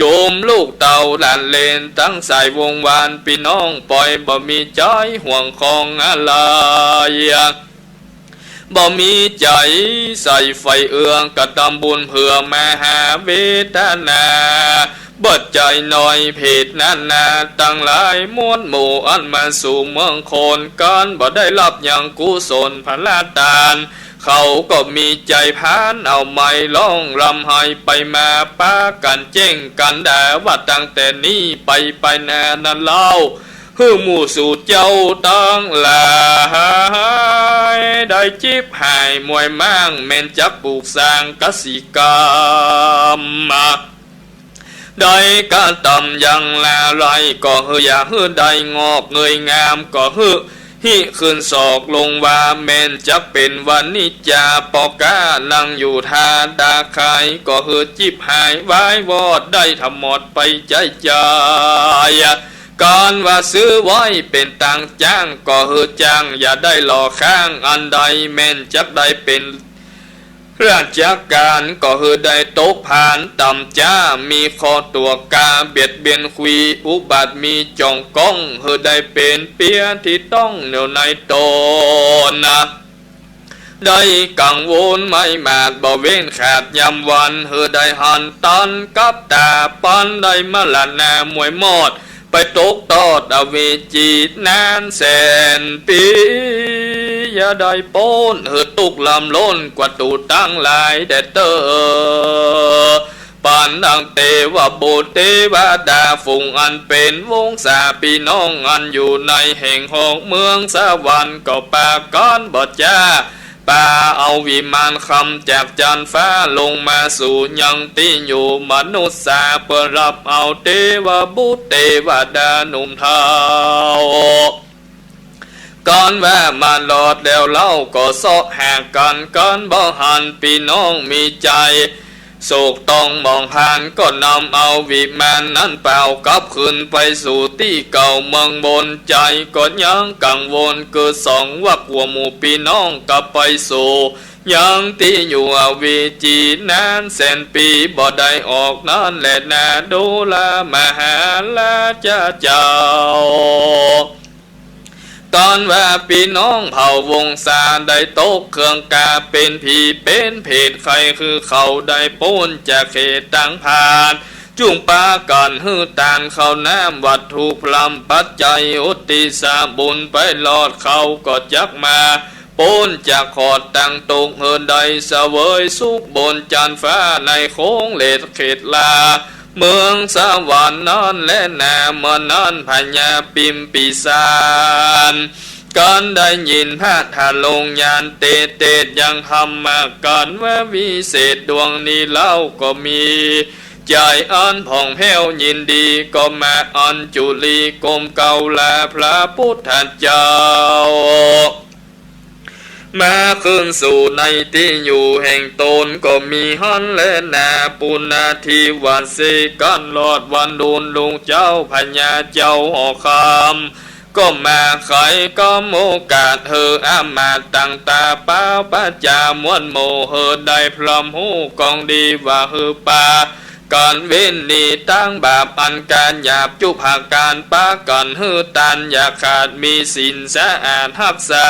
จุมลูกเต้าหลานเหลนตังสายวงศ์วาน ปี้น้องป่อยบ่มีใจ๋ห่วงของอะไร บ่มีใจ๋ใส่ใฝ่เอือ กระตำบุญเผื่อมหาเวทนา บ่ใจ๋น้อยเผตนานาตังหลายม้วนหมู่ อันมาสู่เมืองโคน กันบ่ได้ฮับยังกุศลผลทาน เขาก็มีใจ๋ผานเอาไม้ฮ้องร่ำไห้ไปมา ปากั๋นเจ๊งกั๋นด่า ว่าตั้งแต่นี้ไปไปนานั้นเล่า หื้อหมู่สูเจ้าตังหลาย ได้จิบหายมวยม้าง แม่นจักปลูกสร้างกสิกรรม ได้กระตำยังละไร ก็หื้ออย่าหื้อได้งอกเงยงาม ก็หื้อ หิขึ้นศอกลงว่าแม่นจักเป๋นวานิจจา ป้อก๊านั่งอยู่ท่าตาขาย ก็หื้อจิบหายวายวอดได้ทั้งหมดไปใจ๊ใจ๋ กั๋นว่าซื้อไว้เป๋นตางจ้าง ก็หื้อจ้างอย่าได้หล่อค้าง อันใดแม่นจักได้เป๋น ราชก๋านก็หื้อได้ตกผานต่ำจ๊า มีข้อตั๋วก๋าเบียดเบียนคุย อุบัติมีจ่องก้อง หื้อได้เป๋นเปียตี้ต้องเหนี่ยวในต๋นนะ ได้กังวลไม่หมาดบ่เว้นขาดยามวัน หื้อได้หันตันกับต๋า ปันได้มรณะมวยมอด ไปตกตอดอเวจีนานแสนปี๋ อย่าได้ป๊น หื้อตุ๊กข์ลำล้นกว่าตั๋วตังหลายแต๊เต๊อ ปานดังเตวบุตรเตวดาฝูงอันเป๋นวงศาปี้น้องอันอยู่ในแห่งฮอกเมืองสวรรค์ ก็ปากั๋นบ่จ๊า ปาเอาวิมานคำจากจั๊นฟ้าลงมาสู่ยังตี้อยู่มนุษย์สา เปื้อฮับเอาเตวบุตรเตวดาหนุ่มเฒ่า กั๋นว่ามารอดแล้วเล่า ก็เซาะหากั๋น กั๋นบ่หันปี้น้องมีใจ๋ โศกต้องหมองพาน ก็นำเอาวิมานนั้นเป่ากลับคืนไปสู่ตี้เก่าเมืองบน ใจ๋ก็ยังกังวล คือส่องว่ากั๋วหมู่ปี้น้องกลับไปสู่ยังตี้อยู่อเวจีนานแสนปี๋ บ่ได้ออกนั้นแลนา ดูรามาหาราชเจ้า กั๋นว่าปี้น้องเผ่าวงศาได้ตกเครื่องก๋า เป๋นผีเป๋นเผต ใค่คือเขาได้ป๊นจากเขตตังผาน จุ่งปากั๋นหื้อตานข้าวน้ำวัตถุพร่ำปัจจัย อุตติสบุญไปรอด เขาก็จักมาป๊นจากขอดตังตุ๊กข์ หื้อได้เสวยสุขบนจั๊นฟ้าในโค้งเลดเขตลา เมืองสวรรค์นั้นแลนา เมื่อนั้นพญาปิมปิสาร กั๋นได้ยินพระทะลงญาณเตเตศยังธรรมะกั๋นว่าวิเศษดวงนี้เล่าก็มีใจ๋อันผ่องแผ้วยินดี ก็มาอัญจุลีก้มเกล้าลาพระปุทธเจ้า มาคืนสู่ในตี้อยู่แห่งต๋นก็มีหั้นแลนา ปุณณาธิวาสีกั๋นรอดวันดุลลุงเจ้าพญาเจ้าหอคำ ก็มาไขกำโอกาสหื้ออามาตย์ต่างต๋า ปาวประจามวลหมู่หื้อได้พร่ำฮู้กองดีว่าหื้อปา กั๋นเว้นหนีตางบาปอันก๋านหยาบจุ๊กประก๋าน ปากั๋นหื้อตานอย่าขาด มีศีลสะอาดฮักษา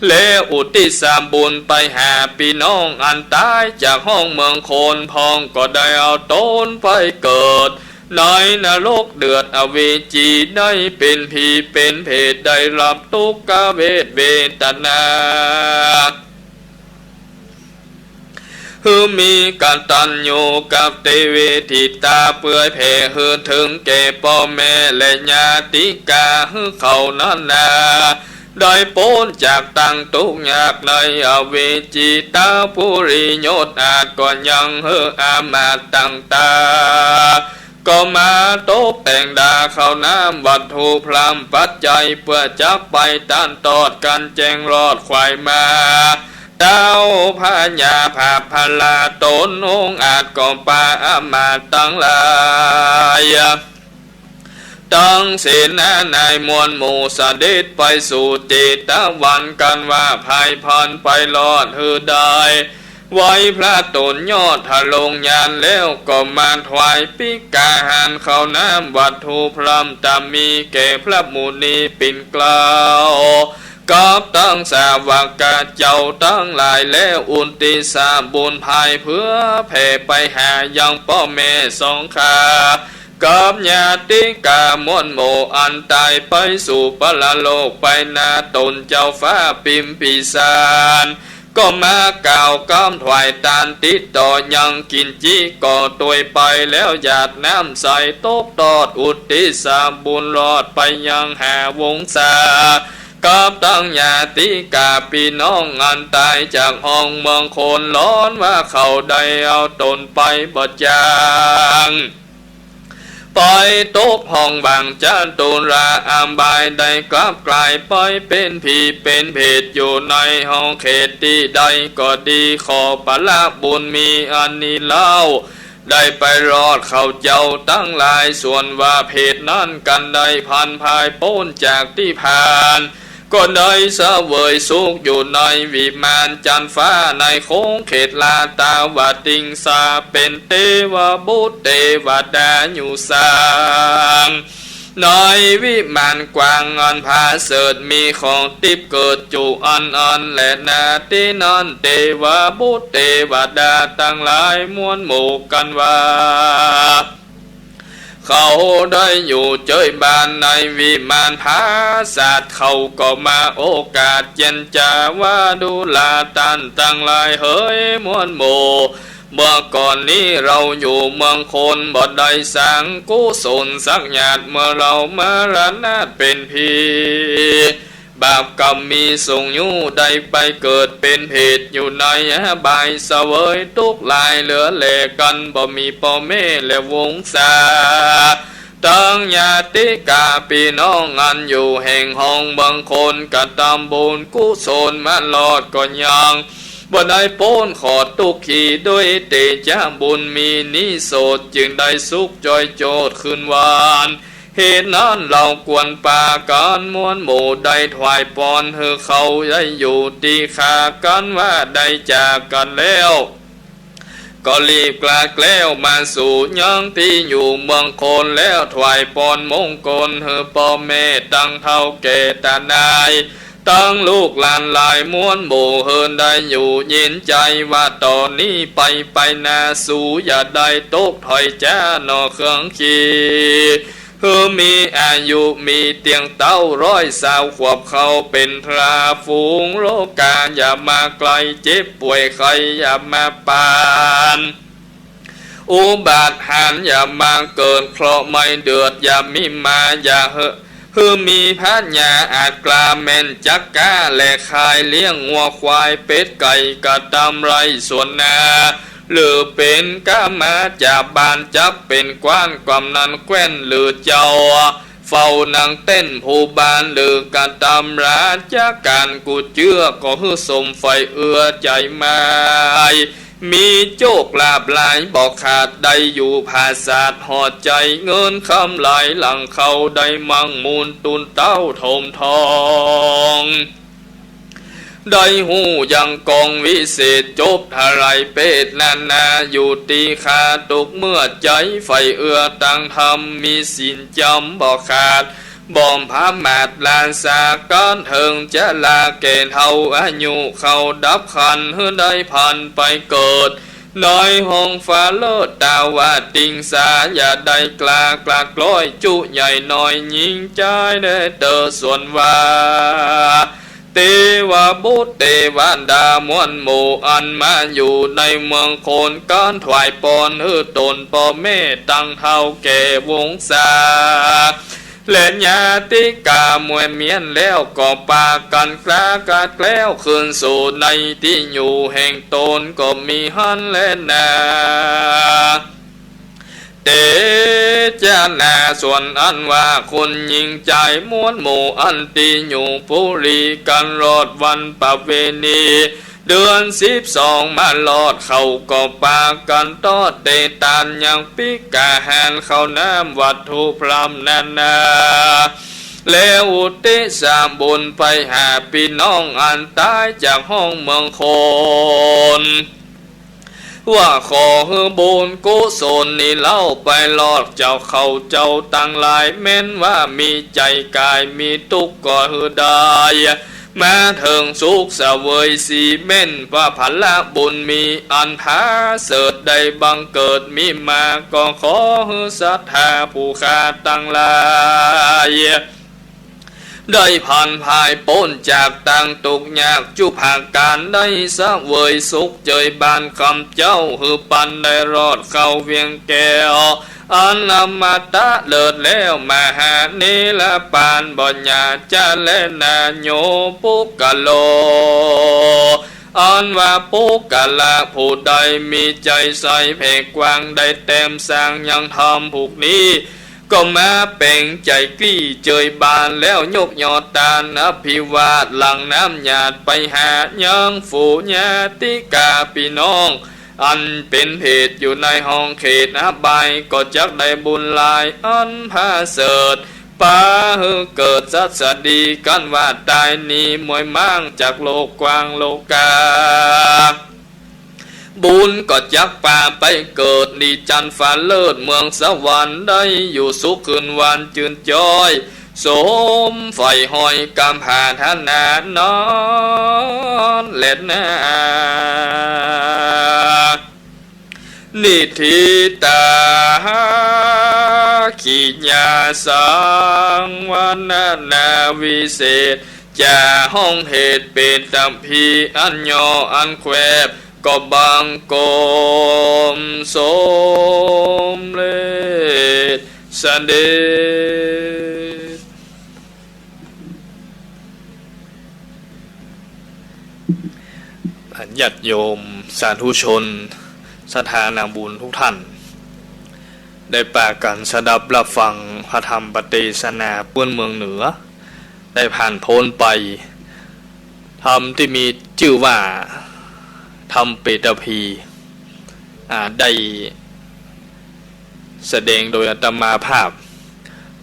และอุตติสบุญไปหาปี้น้องอันต๋ายจากฮอกเมืองคน พ่องก็ได้เอาต๋นไปเกิดในนรกเดือดอเวจี ได้เป๋นผีเป๋นเผต ได้ฮับตุ๊กขเวทเวทนา หื้อมีกตัญญูกเตเวทิตา เปือยแผ่หื้อเถิงแก่ป้อแม่และญาติกาหื้อเขานั้นนา ได้ป๊นจากตังตุ๊กข์ยากในอเวจี ตาปุริยศอาจก็ยังหื้ออามาตย์ต่างต๋า ก็มาตกแต่งดาข้าวน้ำวัตถุพร่ำปัจจัย เปื้อจักไปต้านตอดกั๋นแจ้งรอดขวายมา เต้าพญาผาพลาต๋นองอาจก็ปาอามาตย์ตังหลาย ตังเสนาในมวลหมู่เสด็จไปสู่เจตวันกั๋นว่าไพร่พลันไปรอดหื้อได้ ไหว้พระต๋นยอดทะลงญาณแล้วก็มาถวายภิกขาหารข้าวน้ำวัตถุพร่ำต๋ามีแก่พระมุนีปิ่นเกล้า กับตังสาวกะเจ้าตังหลาย และอุตติสบุญไพร่เปื้อแผ่ไปหายังป้อแม่สองข้า กับญาติกามวลหมู่อันต๋ายไปสู่ปรโลกไปนา ต๋นเจ้าฟ้าปิมปิสาร ก็มากล่าวกำถวายตานติดต่อยังกิ๋นจิ ก็ตวยไปแล้วหยาดน้ำใสตกตอดอุตติสบุญรอดไปยังหาวงศา กับตังญาติกาปี้น้องอันต๋ายจากฮอกเมืองคน ร้อนว่าเขาได้เอาต๋นไปบ่จาง ไปตกห้องว่างจตุราอบาย ได้กลับก๋ายไปเป๋นผีเป๋นเปรตอยู่ในห้องเขตตี้ใดก็ดี ขอผละบุญมีอันนี้เล่า ได้ไปรอดเขาเจ้าตังหลาย ส่วนว่าเปรตนั้นกันได้ผันพ่ายป๊นจากตี้ผ่าน ก็ได้เสวยสุขอยู่ในวิมานจันทร์ฟ้า ในขงเขตลาตาวติงสา เป๋นเตวบุตรเตวดาอยู่สร้าง ในวิมานกว้างอันผาเสริฐ มีของติ๊บเกิดจุอันอันแลนา ตี้นั้นเตวบุตรเตวดาตังหลายมวลหมู่กั๋นว่า เขาได้อยู่เจ๊ยบ้านในวิมานผาสาท เขาก็มาโอกาสเจียรจ๋าว่า ดูราต้านตังหลายเหยมวลหมู่ เมื่อก่อนนี้เฮาอยู่เมืองคนบ่ได้สร้างกุศลสักหยาด เมื่อเฮามรณะเป๋นผี บาปกรรมมีสูงอยู่ ได้ไปเกิดเป๋นเปรตอยู่ในอบายเสวยตุ๊กข์หลายเหลือแลกั๋น บ่มีป้อแม่และวงศา ตังญาติกาปี้น้องอันอยู่แห่งห้องเมืองคน กระตำบุญกุศลมารอดก็ยัง บ่ได้ป๊นขอดตุ๊กขีด้วยเตจะบุญมีนี้โสด จึงได้สุขจ้อยโจดคืนวัน เหตุนั้นเฮาควรปากั๋นมวลหมู่ได้ถวายปอนหื้อเขาได้อยู่ตี้คากั๋นว่าได้จากกั๋นแล้ว ก็รีบกลาดแคล้วมาสู่ยังตี้อยู่เมืองคน แล้วถวายปอนมงคลหื้อป้อแม่ตังเฒ่าแก่ต๋านาย ตังลูกหลานหลายมวลหมู่หื้อได้อยู่เย็นใจ๋ว่า ต่อนี้ไปไปนาสูอย่าได้ตกถอยจ๊าหน่อเครื่องขีด หื้อมีอายุมีเตียงเต๊าร้อยซาวขวบ เข้าเป๋นตราฝูงโรคาอย่ามาใก้ เจ็บป่วยไข้อย่ามาปาน อุบัติหารอย่ามาเกิด เคราะห์ไม่เดือดอย่ามีมา อย่าหื้อ หื้อมีพญาอาจกล้าแม่นจักกล้า และขายเลี้ยงงัวควายเป็ดไก่กระตำไร่สวนนา หรือเป๋นกามาจ๋าบ้านจักเป๋นกว้านกำนันแคว่นหรือเจ้า เฝ้านั่งเต้นผู้บ้านหรือกระตำราชก๋านกู้เจื้อ ก็หื้อสมใฝ่เอื้อใจ๋ไม้ มีโจคลาภหลายบ่ขาด ได้อยู่ผาสาทหอดใจ๋ เงินคำหลายหลั่งเข้า ได้มั่งมูลตูนเต้าถมทอง ได้ฮู้ยังกองวิเศษ จบทลายเปรตนานา อยู่ตี้คาตุ๊กข์เมื่อใจ๋ ใฝ่เอื้อตังธรรมมีศีลจ๋ำบ่ขาด บ่ประมาทลาสากั๋น เถิงจะลาแก่เฒ่าอายุเข้าดับขันธ์ หื้อได้ผันไปเกิด ในห้องฟ้าเลิศตาวติงสา อย่าได้กล้ากลาดกล้อยจุใหญ่น้อยญิงจายแด่เตอ ส่วนว่า เตวบุตรเตวดามวลหมู่อันมาอยู่ในเมืองคน กั๋นถวายปอนหื้อต๋นป้อแม่ตังเฒ่าแก่วงศา และญาติกาหมู่เมียนแล้ว ก็ปากั๋นกลากลาดแคล้วคืนสู่ในตี้อยู่แห่งต๋น ก็มีหั้นแลนา เตจะนา ส่วนอันว่าคนญิงจายมวลหมู่อันตี้อยู่ปุรีกั๋นรอดวันประเวณี เดือนสิบสองมารอด เขาก็ปากั๋นต้อเตตานยังภิกขาหาร ข้าวน้ำวัตถุพร่ำนานา แล้วอุทิศส่วนบุญไปหาปี้น้องอันต๋ายจากห้องเมืองคน ว่าขอหื้อบุญกุศลนี้เล่าไปรอดเจ้าเขาเจ้าตังหลาย แม้นว่ามีใจ๋ก๋ายมีตุ๊กข์ก็หื้อได้มาเถิงสุขเสวยสี แม้นว่าผละบุญมีอันผาเสริฐได้บังเกิดมีมา ก็ขอหื้อศรัทธาผู้ข้าตังหลาย ได้ผันพ่ายป๊นจากตังตุ๊กข์ยากจุผาก๋าน ได้เสวยสุขเจยบ้านคำเจ้า หื้อปันได้รอดเข้าเวียงแก้ว อันอมตะเลิศแล้ว มหานิรปานบ่อย่าจะแลนาโยปุคคโล อันว่าปุคคละผู้ใดมีใจ๋ใสแผ่กว้าง ได้แต้มสร้างยังธรรมผูกนี้ ก็มาแป๋งใจ๋กลี้เจยบาน แล้วยกยอตานอภิวาท หลั่งน้ำหยาดไปหายังฝูญญาติกาปี้น้อง อันเป๋นเพศอยู่ในห้องเขตอบาย ก็จักได้บุญหลายอันผะเสริฐ ปาหื้อเกิดสัตว์ดี กั๋นว่าต๋ายหนีมวยม้างจากโลกกว้างโลกา บุญก็จักปาไปเกิด ดีจันทร์ฟ้าเลิศเมืองสวรรค์ ได้อยู่สุขคืนวันจืนจ้อย สมใฝ่ห้อยกำผาถนานั้นแลนา นิทธิตา ขีญาสังวรรณนาวิเศษ จะห้องเหตุเปตภี อันย่ออันแควบ ก็บังคมสมเร็จเสด็จ ญาติโยมสาธุชน ศรัทธานาบุญทุกท่าน ได้ปากั๋นสดับรับฟังพระธรรมเตสนาปื้นเมืองเหนือ ได้ผ่านพ้นไป ธรรมตี้มีจื้อว่าธรรมเปตภี อ่า ได้แสดงโดยอาตมาภาพ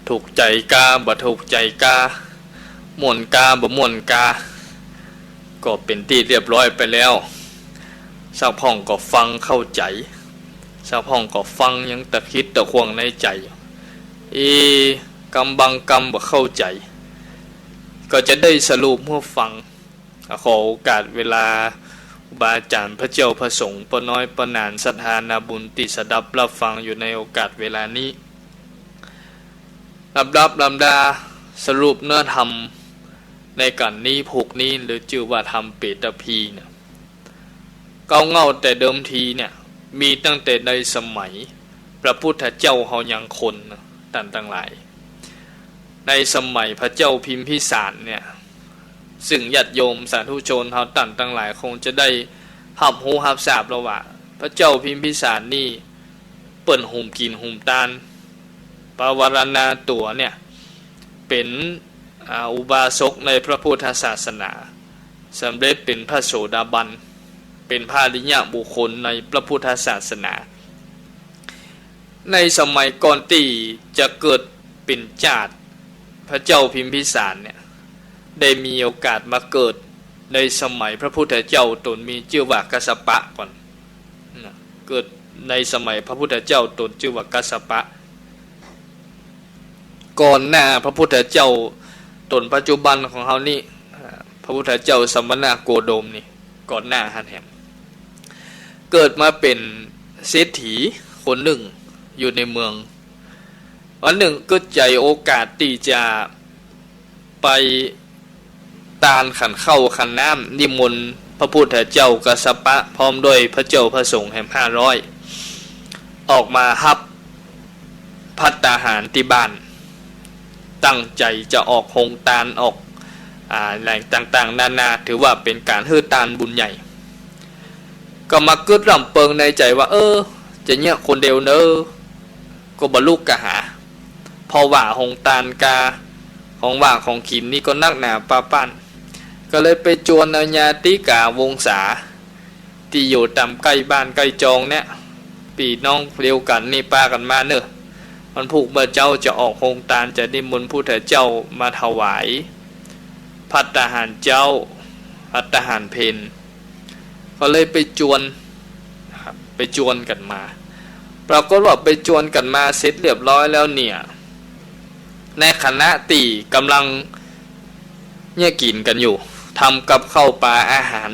ถูกใจ๋กา บ่ถูกใจ๋กา ม่วนกา บ่ม่วนกา ก็เป๋นตี้เรียบร้อยไปแล้ว สักพ่องก็ฟังเข้าใจ๋ สักพ่องก็ฟังยังตะขิดตะขวงในใจ๋ เอ กำบางกำบ่เข้าใจ๋ ก็จะได้สรุปหื้อฟัง ขอโอกาสเวลาครูบาอาจ๋ารย์ พระเจ้าพระสงฆ์ ป้อน้อยป้อหนาน ศรัทธานาบุญตี้สดับรับฟังอยู่ในโอกาสเวลานี้ ลำดับลำดา สรุปเนื้อธรรมในกั๋นนี้ผูกนี้ หรือจื้อว่าธรรมเปตภีเนี่ย เก๊าเหง้าแต่เดิมทีเนี่ย มีตั้งแต่ในสมัยพระพุทธเจ้าเฮายังคนนะ ต้านตังหลาย ในสมัยพระเจ้าพิมพิสารเนี่ย ซึ่งญาติโยมสาธุชนเฮาต้านตังหลายคงจะได้ฮับฮู้ฮับทราบแล้วว่า พระเจ้าพิมพิสารนี่เปิ้นหุมกิ๋นหุมตาน ปวารณาตั๋วเนี่ย เป๋น อ่า อุบาสกในพระพุทธศาสนา สำเร็จเป๋นพระโสดาบัน เป๋นพระอริยบุคคลในพระพุทธศาสนา ในสมัยก่อนตี้จะเกิดเป๋นจาติ พระเจ้าพิมพิสารเนี่ย ได้มีโอกาสมาเกิดในสมัยพระพุทธเจ้าต๋นมีจื้อว่ากัสสปะก่อนนะ เกิดในสมัยพระพุทธเจ้าต๋นจื้อว่ากัสสปะ ก่อนหน้าพระพุทธเจ้าต๋นปัจจุบันของเฮานี่ อ่า พระพุทธเจ้าสมณโคดมนี่ ก่อนหน้าหั้นแหม เกิดมาเป๋นเศรษฐีคนนึ่งอยู่ในเมือง วันนึ่งกึ๊ดใจ๋โอกาสตี้จะไปตานขันข้าวขันน้ำ นิมนต์พระพุทธเจ้ากัสสปะ พร้อมด้วยพระเจ้าพระสงฆ์แหมห้าร้อย ออกมาฮับ ภัตตาหารตี้บ้าน ตั้งใจ๋จะออกโฮงตาน ออก อ่า แหล่งต่างๆ นานา ถือว่าเป๋นก๋านหื้อตานบุญใหญ่ ก็มากึ๊ดร่ำเปิงในใจ๋ว่า เออ จะเยียะคนเดียวเนอะ ก็บ่ลุกกะหา เพราะว่าโฮงตานกา ของหว่างของกิ๋นนี่ก็นักหนาปาป้าน ก็เลยไปจวนเอาญาติกาวงศา ตี้อยู่ต๋ามใก้บ้านใก้จองเนี่ย ปี้น้องเดียวกั๋นนี่ปากั๋นมาเน่อ วันพูกเมื่อเจ๊าจะออกโฮงตาน จะนิมนต์พุทธเจ้ามาถวายภัตตาหารเจ๊า ภัตตาหารเพล ก็เลยไปจวนนะครับ ไปจวนกั๋นมา ปรากฏว่าไปจวนกั๋นมาเสร็จเรียบร้อยแล้วเนี่ย ในขณะตี้ก่ำลังเยียะกิ๋นกั๋นอยู่ ทำกับข้าวปาอาหาร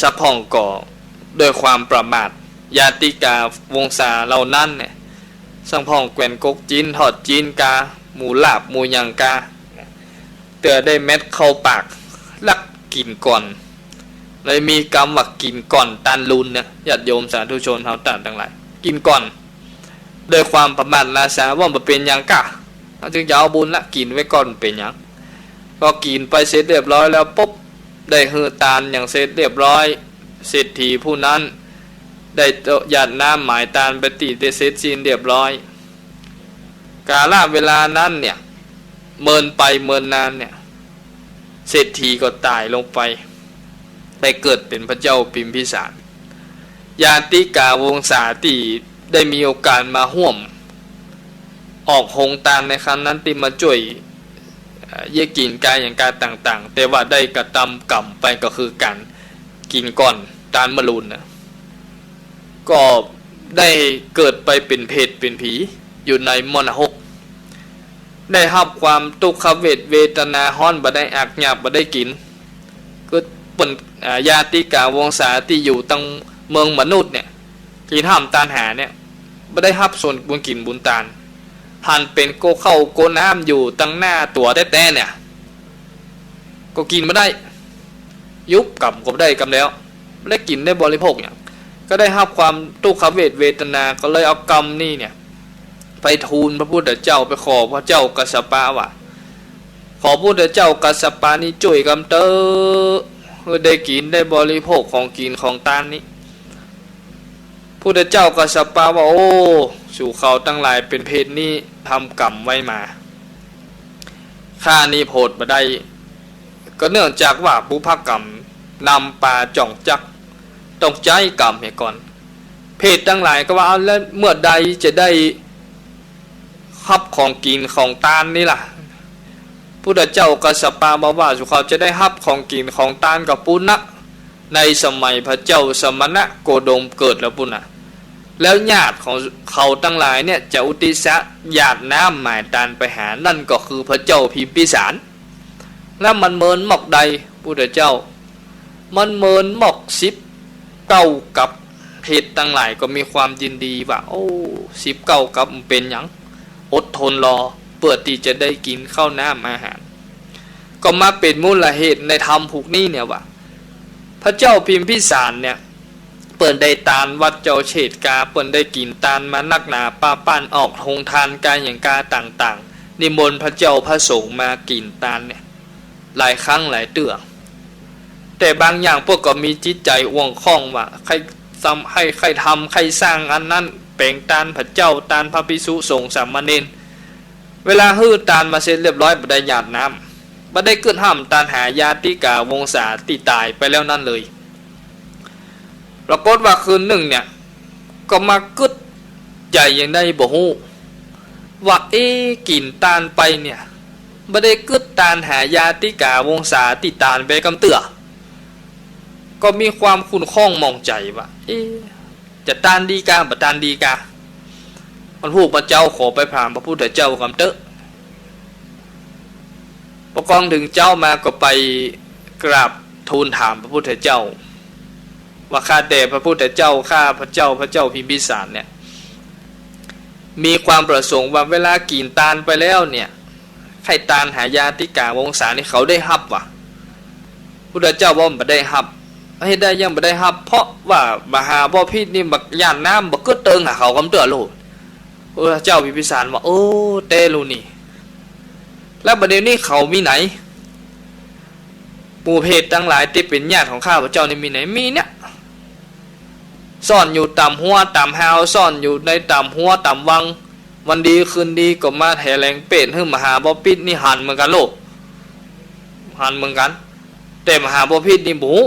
สักพ่องก็ด้วยความประมาท ญาติกาวงศาเหล่านั้นเนี่ย สักพ่องแกว่นก๊กจิ๊น ทอดจิ๊นกา หมูลาบ หมูหยังกา เตื้อได้เม็ดเข้าปาก ลักกิ๋นก่อน เลยมีกำว่ากิ๋นก่อนตานลุนเนี่ย ญาติโยมสาธุชนเฮาต้านตังหลาย กิ๋นก่อน ด้วยความประมาทล้าช้า ว่าบ่เป๋นหยังก้า เฮาจึงจะเอาบุญละ กิ๋นไว้ก่อนเป๋นหยัง พอกิ๋นไปเสร็จเรียบร้อยแล้วปุ๊บ ได้หื้อตานอย่างเสร็จเรียบร้อย เศรษฐีผู้นั้นได้หยาดน้ำหมายตานไปตี้ได้เสร็จสิ้นเรียบร้อย กาลเวลานั้นเนี่ย เมินไปเมินนานเนี่ย เศรษฐีก็ต๋ายลงไป ไปเกิดเป๋นพระเจ้าพิมพิสาร ญาติกาวงศาตี้ได้มีโอกาสมาฮ่วมออกโฮงตานในครั้งนั้น ตี้มาจ้วย เอ่อ เยียะกิ๋นก๋าอย่างก๋าต่างๆ แต่ว่าได้กระทำกรรมไปก็คือก๋านกิ๋นก้อนตานมะรุนน่ะ ก็ได้เกิดไปเป๋นเปรตเป๋นผีอยู่ในมรณะฮก ได้ฮับความตุ๊กขเวทเวทนาฮ้อนบ่ได้อักหยาบบ่ได้กิ๋น คือเปิ้น อ่า ญาติกาวงศาตี้อยู่ตังเมืองมนุษย์เนี่ย ตี้ห้ามตานหาเนี่ย บ่ได้ฮับส่วนบุญกิ๋นบุญตาน หันเป๋นโกข้าวโกน้ำอยู่ตังหน้าตั๋วแต๊ๆ เนี่ย ก็กิ๋นบ่ได้ ยุบกำก็บ่ได้กำแล้ว บ่ได้กิ๋นได้บริโภคหยัง ก็ได้ฮับความตุ๊กขเวทเวทนา ก็เลยเอากำนี้เนี่ย ไปทูลพระพุทธเจ้า ไปขอพระเจ้ากัสสปะว่า ขอพระพุทธเจ้ากัสสปะนี้จ้วยกำเต๊อะ หื้อได้กิ๋นได้บริโภคของกิ๋นของตานนี้ พุทธเจ้ากัสสปะว่า โอ้ สูเขาตังหลายเป๋นเปรตนี้ทำกรรมไว้มา ข้านี้โผดบ่ได้ ก็เนื่องจากว่าบุพกรรมนำปาจ๋องจัก ต้องใจ๊กรรมเหียก่อน เปรตตังหลายก็ว่า เอา แล้วเมื่อใดจะได้ฮับของกิ๋นของตานนี้ล่ะ พุทธเจ้ากัสสปะบอกว่า สูเขาจะได้ฮับของกิ๋นของตานก็ปู้นนะ ในสมัยพระเจ้าสมณะโคดมเกิดแล้วปู้นนะ แล้วญาติของเขาตังหลายเนี่ยจะอุทิศหยาดน้ำหมายตานไปหา นั่นก็คือพระเจ้าพิมพิสาร แล้วมันเมินหมอกใด พุทธเจ้า มันเมินหมอกสิบเก้ากัป เปรตตังหลายก็มีความยินดีว่า โอ้ สิบเก้ากัปมันเป๋นหยัง อดทนรอ เปื้อตี้จะได้กิ๋นข้าวน้ำอาหาร ก็มาเป๋นมูลเหตุในธรรมผูกนี้เนี่ยว่า พระเจ้าพิมพิสารเนี่ย เปิ้นได้ตานวัดเจ้าเชษฐกา เปิ้นได้กิ๋นตานมานักหนาปาป้าน ออกโฮงตานก๋าอย่างก๋าต่างๆ นิมนต์พระเจ้าพระสงฆ์มากิ๋นตานเนี่ย หลายครั้งหลายเตื้อ แต่บางอย่างเปิ้นก็มีจิตใจ๋อ่วงข้องว่า ใค่ทำ ใค่ ใค่ทำ ใค่สร้างอันนั้น แป๋งตานพระเจ้า ตานพระภิกษุสงฆ์สามเณร เวลาหื้อตานมาเสร็จเรียบร้อย บ่ได้หยาดน้ำ บ่ได้กึ๊ดห้ามตานหาญาติกาวงศาตี้ต๋ายไปแล้วนั้นเลย ปรากฏว่าคืนนึ่งเนี่ย ก็มากึ๊ดใจ๋อย่างใดบ่ฮู้ ว่า เอ๊ะ กิ๋นตานไปเนี่ย บ่ได้กึ๊ดตานหาญาติกาวงศาตี้ต๋ายไปกำเตื้อ ก็มีความขุ่นข้องหมองใจ๋ว่า เอ๊ะ จะตานดีกา บ่ตานดีกา วันพูกวันเจ้าขอไปถามพระพุทธเจ้ากำเต๊อะ ปะกองเถิงเจ๊ามาก็ไปกราบทูลถามพระพุทธเจ้า ว่าข้าแต่พระพุทธเจ้า ข้าพระเจ้า พระเจ้าพิมพิสารเนี่ย มีความประสงค์ว่าเวลากิ๋นตานไปแล้วเนี่ย ใค่ตานหาญาติกาวงศานี่เขาได้ฮับวะ พุทธเจ้าว่าบ่ได้ฮับ เหตุใดยังบ่ได้ฮับ เพราะว่ามหาบพิตรนี่บักหยาดน้ำบ่กึ๊ดเติงหาเขากำเตื้อโลด พุทธเจ้าพิมพิสารว่า โอ้ แต๊ลูนี่ แล้วบ่าเดี่ยวนี้เขามีไหน หมู่เปรตตังหลายตี้เป๋นญาติของข้าพระเจ้านี่มีไหน มีเนี่ย ซ่อนอยู่ต๋ามฮั้วต๋ามฮาว ซ่อนอยู่ในต๋ามฮั้วต๋ามวัง วันดีคืนดีก็มาแถลงเปรตหื้อมหาบพิตรนี่หันเหมือนกั๋นโลด หันเหมือนกั๋น แต่มหาบพิตรนี่บ่ฮู้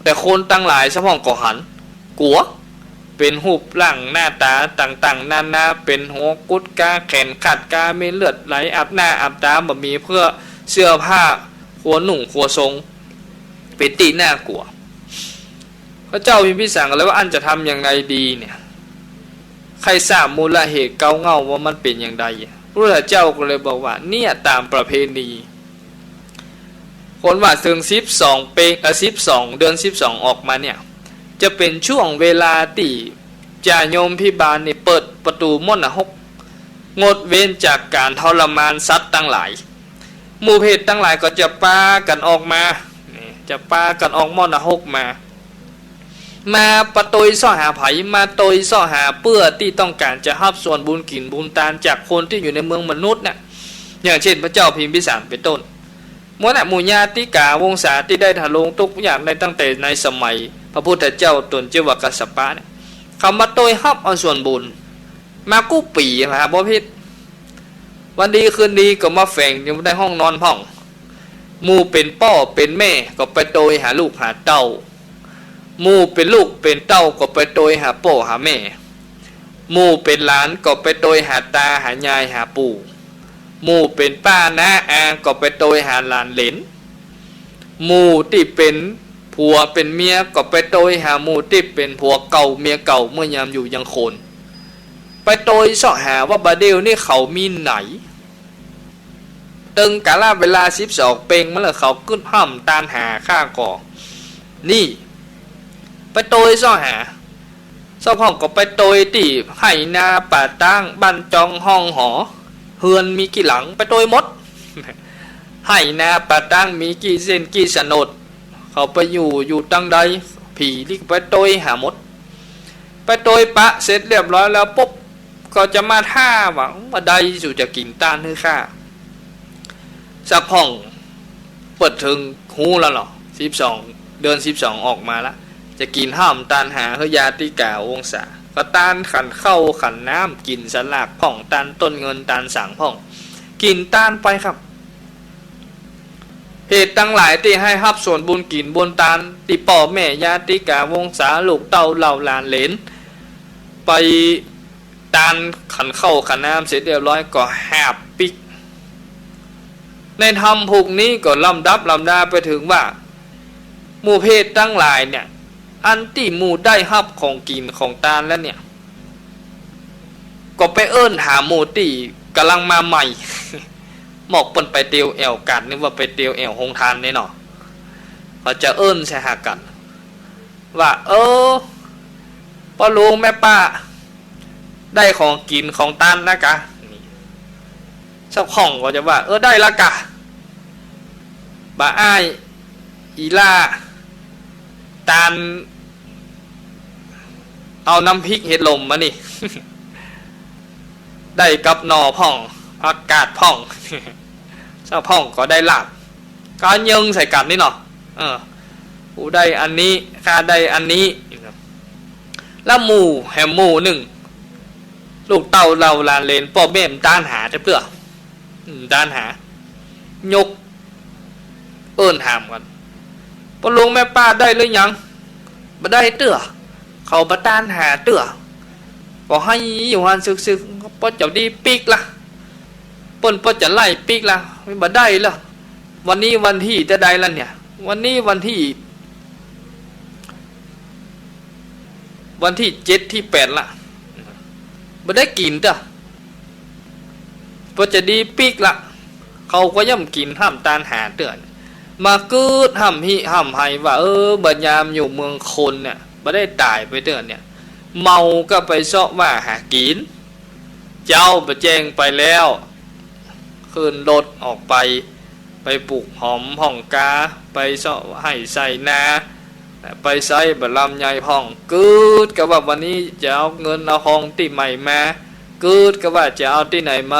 แต่คนตังหลายสะพ่องก็หัน กั๋ว เป๋นฮูปร่างหน้าต๋าต่างๆ นานา เป๋นหัวกุดกา แขนขาดกา มีเลือดไหลอาบหน้าอาบต๋า บ่มีเปื้อเสื้อผ้า ควรนุ่งควรทรง เป๋นตี้น่ากั๋ว พระเจ้าพิมพิสารก็เลยว่า อันจะทำอย่างไรดีเนี่ย ใค่ทราบมูลเหตุเก๊าเง่าว่ามันเป๋นอย่างใด พระพุทธเจ้าก็เลยบอกว่า เนี่ยต๋ามประเพณี คนว่าเถิงสิบสองเปง เอ่อ สิบสอง เดือนสิบสองออกมาเนี่ย จะเป๋นช่วงเวลาตี้จ่าโยมพิบาลนี่เปิดประตู๋มรณะฮก งดเว้นจากก๋านทรมานสัตว์ตังหลาย หมู่เปรตตังหลายก็จะปากั๋นออกมา นี่ จะปากั๋นออกมรณะฮกมา มาปะตวยเซาะหาใผ มาตวยเซาะหาเปื้อตี้ต้องก๋านจะฮับส่วนบุญกิ๋นบุญตานจากคนตี้อยู่ในเมืองมนุษย์เนี่ย อย่างเช่นพระเจ้าพิมพิสารเป๋นต้น หมู่น่ะ หมู่ญาติกาวงศาตี้ได้ทรงทุกข์ยากในตั้งแต่ในสมัยพระพุทธเจ้าต๋นจื้อว่ากัสสปะเนี่ย เขามาตวยฮับเอาส่วนบุญ มากู้ปี๋หาบ่ผิด วันดีคืนดีก็มาแฝงอยู่ในห้องนอนพ่อง หมู่เป๋นป้อเป๋นแม่ก็ไปโตยหาลูกหาเต้า หมู่เป๋นลูกเป๋นเต้าก็ไปโตยหาป้อหาแม่ หมู่เป๋นหลานก็ไปโตยหาตาหายายหาปู่ หมู่เป๋นป้าน้าอาก็ไปโตยหาหลานเหลน หมู่ตี้เป๋นผัวเป๋นเมียก็ไปโตยหาหมู่ตี้เป๋นผัวเก่าเมียเก่าเมื่อยามอยู่ยังโขน ไปโตยเซาะหาว่าบ่าเดี่ยวนี้เขามีไหน ตึงกาลเวลาสิบสองเปงมาแล้วเขากึ๊ดห้ามตานหาข้าก่อ นี่ ไปโตยเซาะหา เจ้าพ่องก็ไปโตยตี้ไฮ่นาป่าต๊างบ้านจองห้องหอ เฮือนมีกี่หลังไปโตยหมด ไฮ่นาป่าต๊างมีกี่เส้นกี่โฉนด เขาไปอยู่อยู่ตังใด ผีนี่ไปโตยหาหมด ไปโตยปะเสร็จเรียบร้อยแล้วปุ๊บ ก็จะมาถ้าว่าบ่าใดสูจะกิ๋นตานหื้อข้า สักพ่องเปิ้นเถิงฮู้แล้วเหรอ สิบสอง เดือนสิบสองออกมาละ จะกิ๋นห้ามตานหาหื้อญาติกาวงศา ก็ตานขันข้าวขันน้ำ กิ๋นสลากพ่อง ตานต้นเงินตานสังพ่อง กิ๋นตานไปครับ เหตุตังหลายตี้หื้อฮับส่วนบุญกิ๋นบุญตานตี้ป้อแม่ญาติกาวงศาลูกเต้าเหล่าหลานเหลน ไปตานขันข้าวขันน้ำเสร็จเรียบร้อยก็หาบปิ๊ก ในธรรมผูกนี้ก็ลำดับลำดาไปเถิงว่า หมู่เพศตังหลายเนี่ย อันตี้หมู่ได้ฮับของกิ๋นของตานแล้วเนี่ย ก็ไปเอิ้นหาหมู่ตี้ก่ำลังมาใหม่ หมอกเปิ้นไปเตียวแอ่วกั๋น นึกว่าไปเตียวแอ่วโฮงทานเนี่ยเนาะ เขาจะเอิ้นใส่หากั๋น ว่า เออ ป้อลุงแม่ป้า ได้ของกิ๋นของตานแล้วกา นี่ สักพ่องก็จะว่า เออ ได้แล้วกา บ่าอ้าย อี่ล่า ตาน เอาน้ำพริกเห็ดหล่มมานี่ ได้กับหน่อพ่อง ผักกาดพ่อง สักพ่องก็ได้ลาบ ก็เยิงใส่กั๋นนี่เนาะ เออ กูได้อันนี้ ข้าได้อันนี้ แล้วหมู่แหมหมู่นึ่ง ลูกเต้าเหล่าหลานเหลนป้อแม่บ่ตานหาจะเปื้อ อืม บ่ตานหา ยก เอิ้นถามกั๋น ป้อลุงแม่ป้าได้หรือยัง บ่ได้เตื้อ เขาบ่ตานหาเตื้อ ก็หื้ออยู่หั้นสึกๆ ป้อจะดีปิ๊กละ เปิ้นป้อจะไล่ปิ๊กละ บ่ได้ละ วันนี้วันตี้เต้าใดละเนี่ย วันนี้วันตี้ วันตี้เจ็ดตี้แปดละ บ่ได้กิ๋นเตื้อ ป้อจะดีปิ๊กละ เขาก็ย่อมกิ๋นห้ามตานหาเตื้อ มากึ๊ดฮ่ำฮิฮ่ำไฮว่า เออ บ่ายามอยู่เมืองคนเนี่ย บ่ได้ต๋ายไปเตื้อเนี่ย เมาก็ไปเซาะว่าหากิ๋น เจ๊าบ่แจ้งไปแล้ว ขึ้นรถออกไป ไปปลูกหอมพ่องกา ไปเซาะไฮ่ไซนา ไปไซบ่าลำไยพ่อง กึ๊ดกะว่าวันนี้จะเอาเงินเอาฮองตี้ใหม่มา กึ๊ดกะว่าจะเอาตี้ไหนมา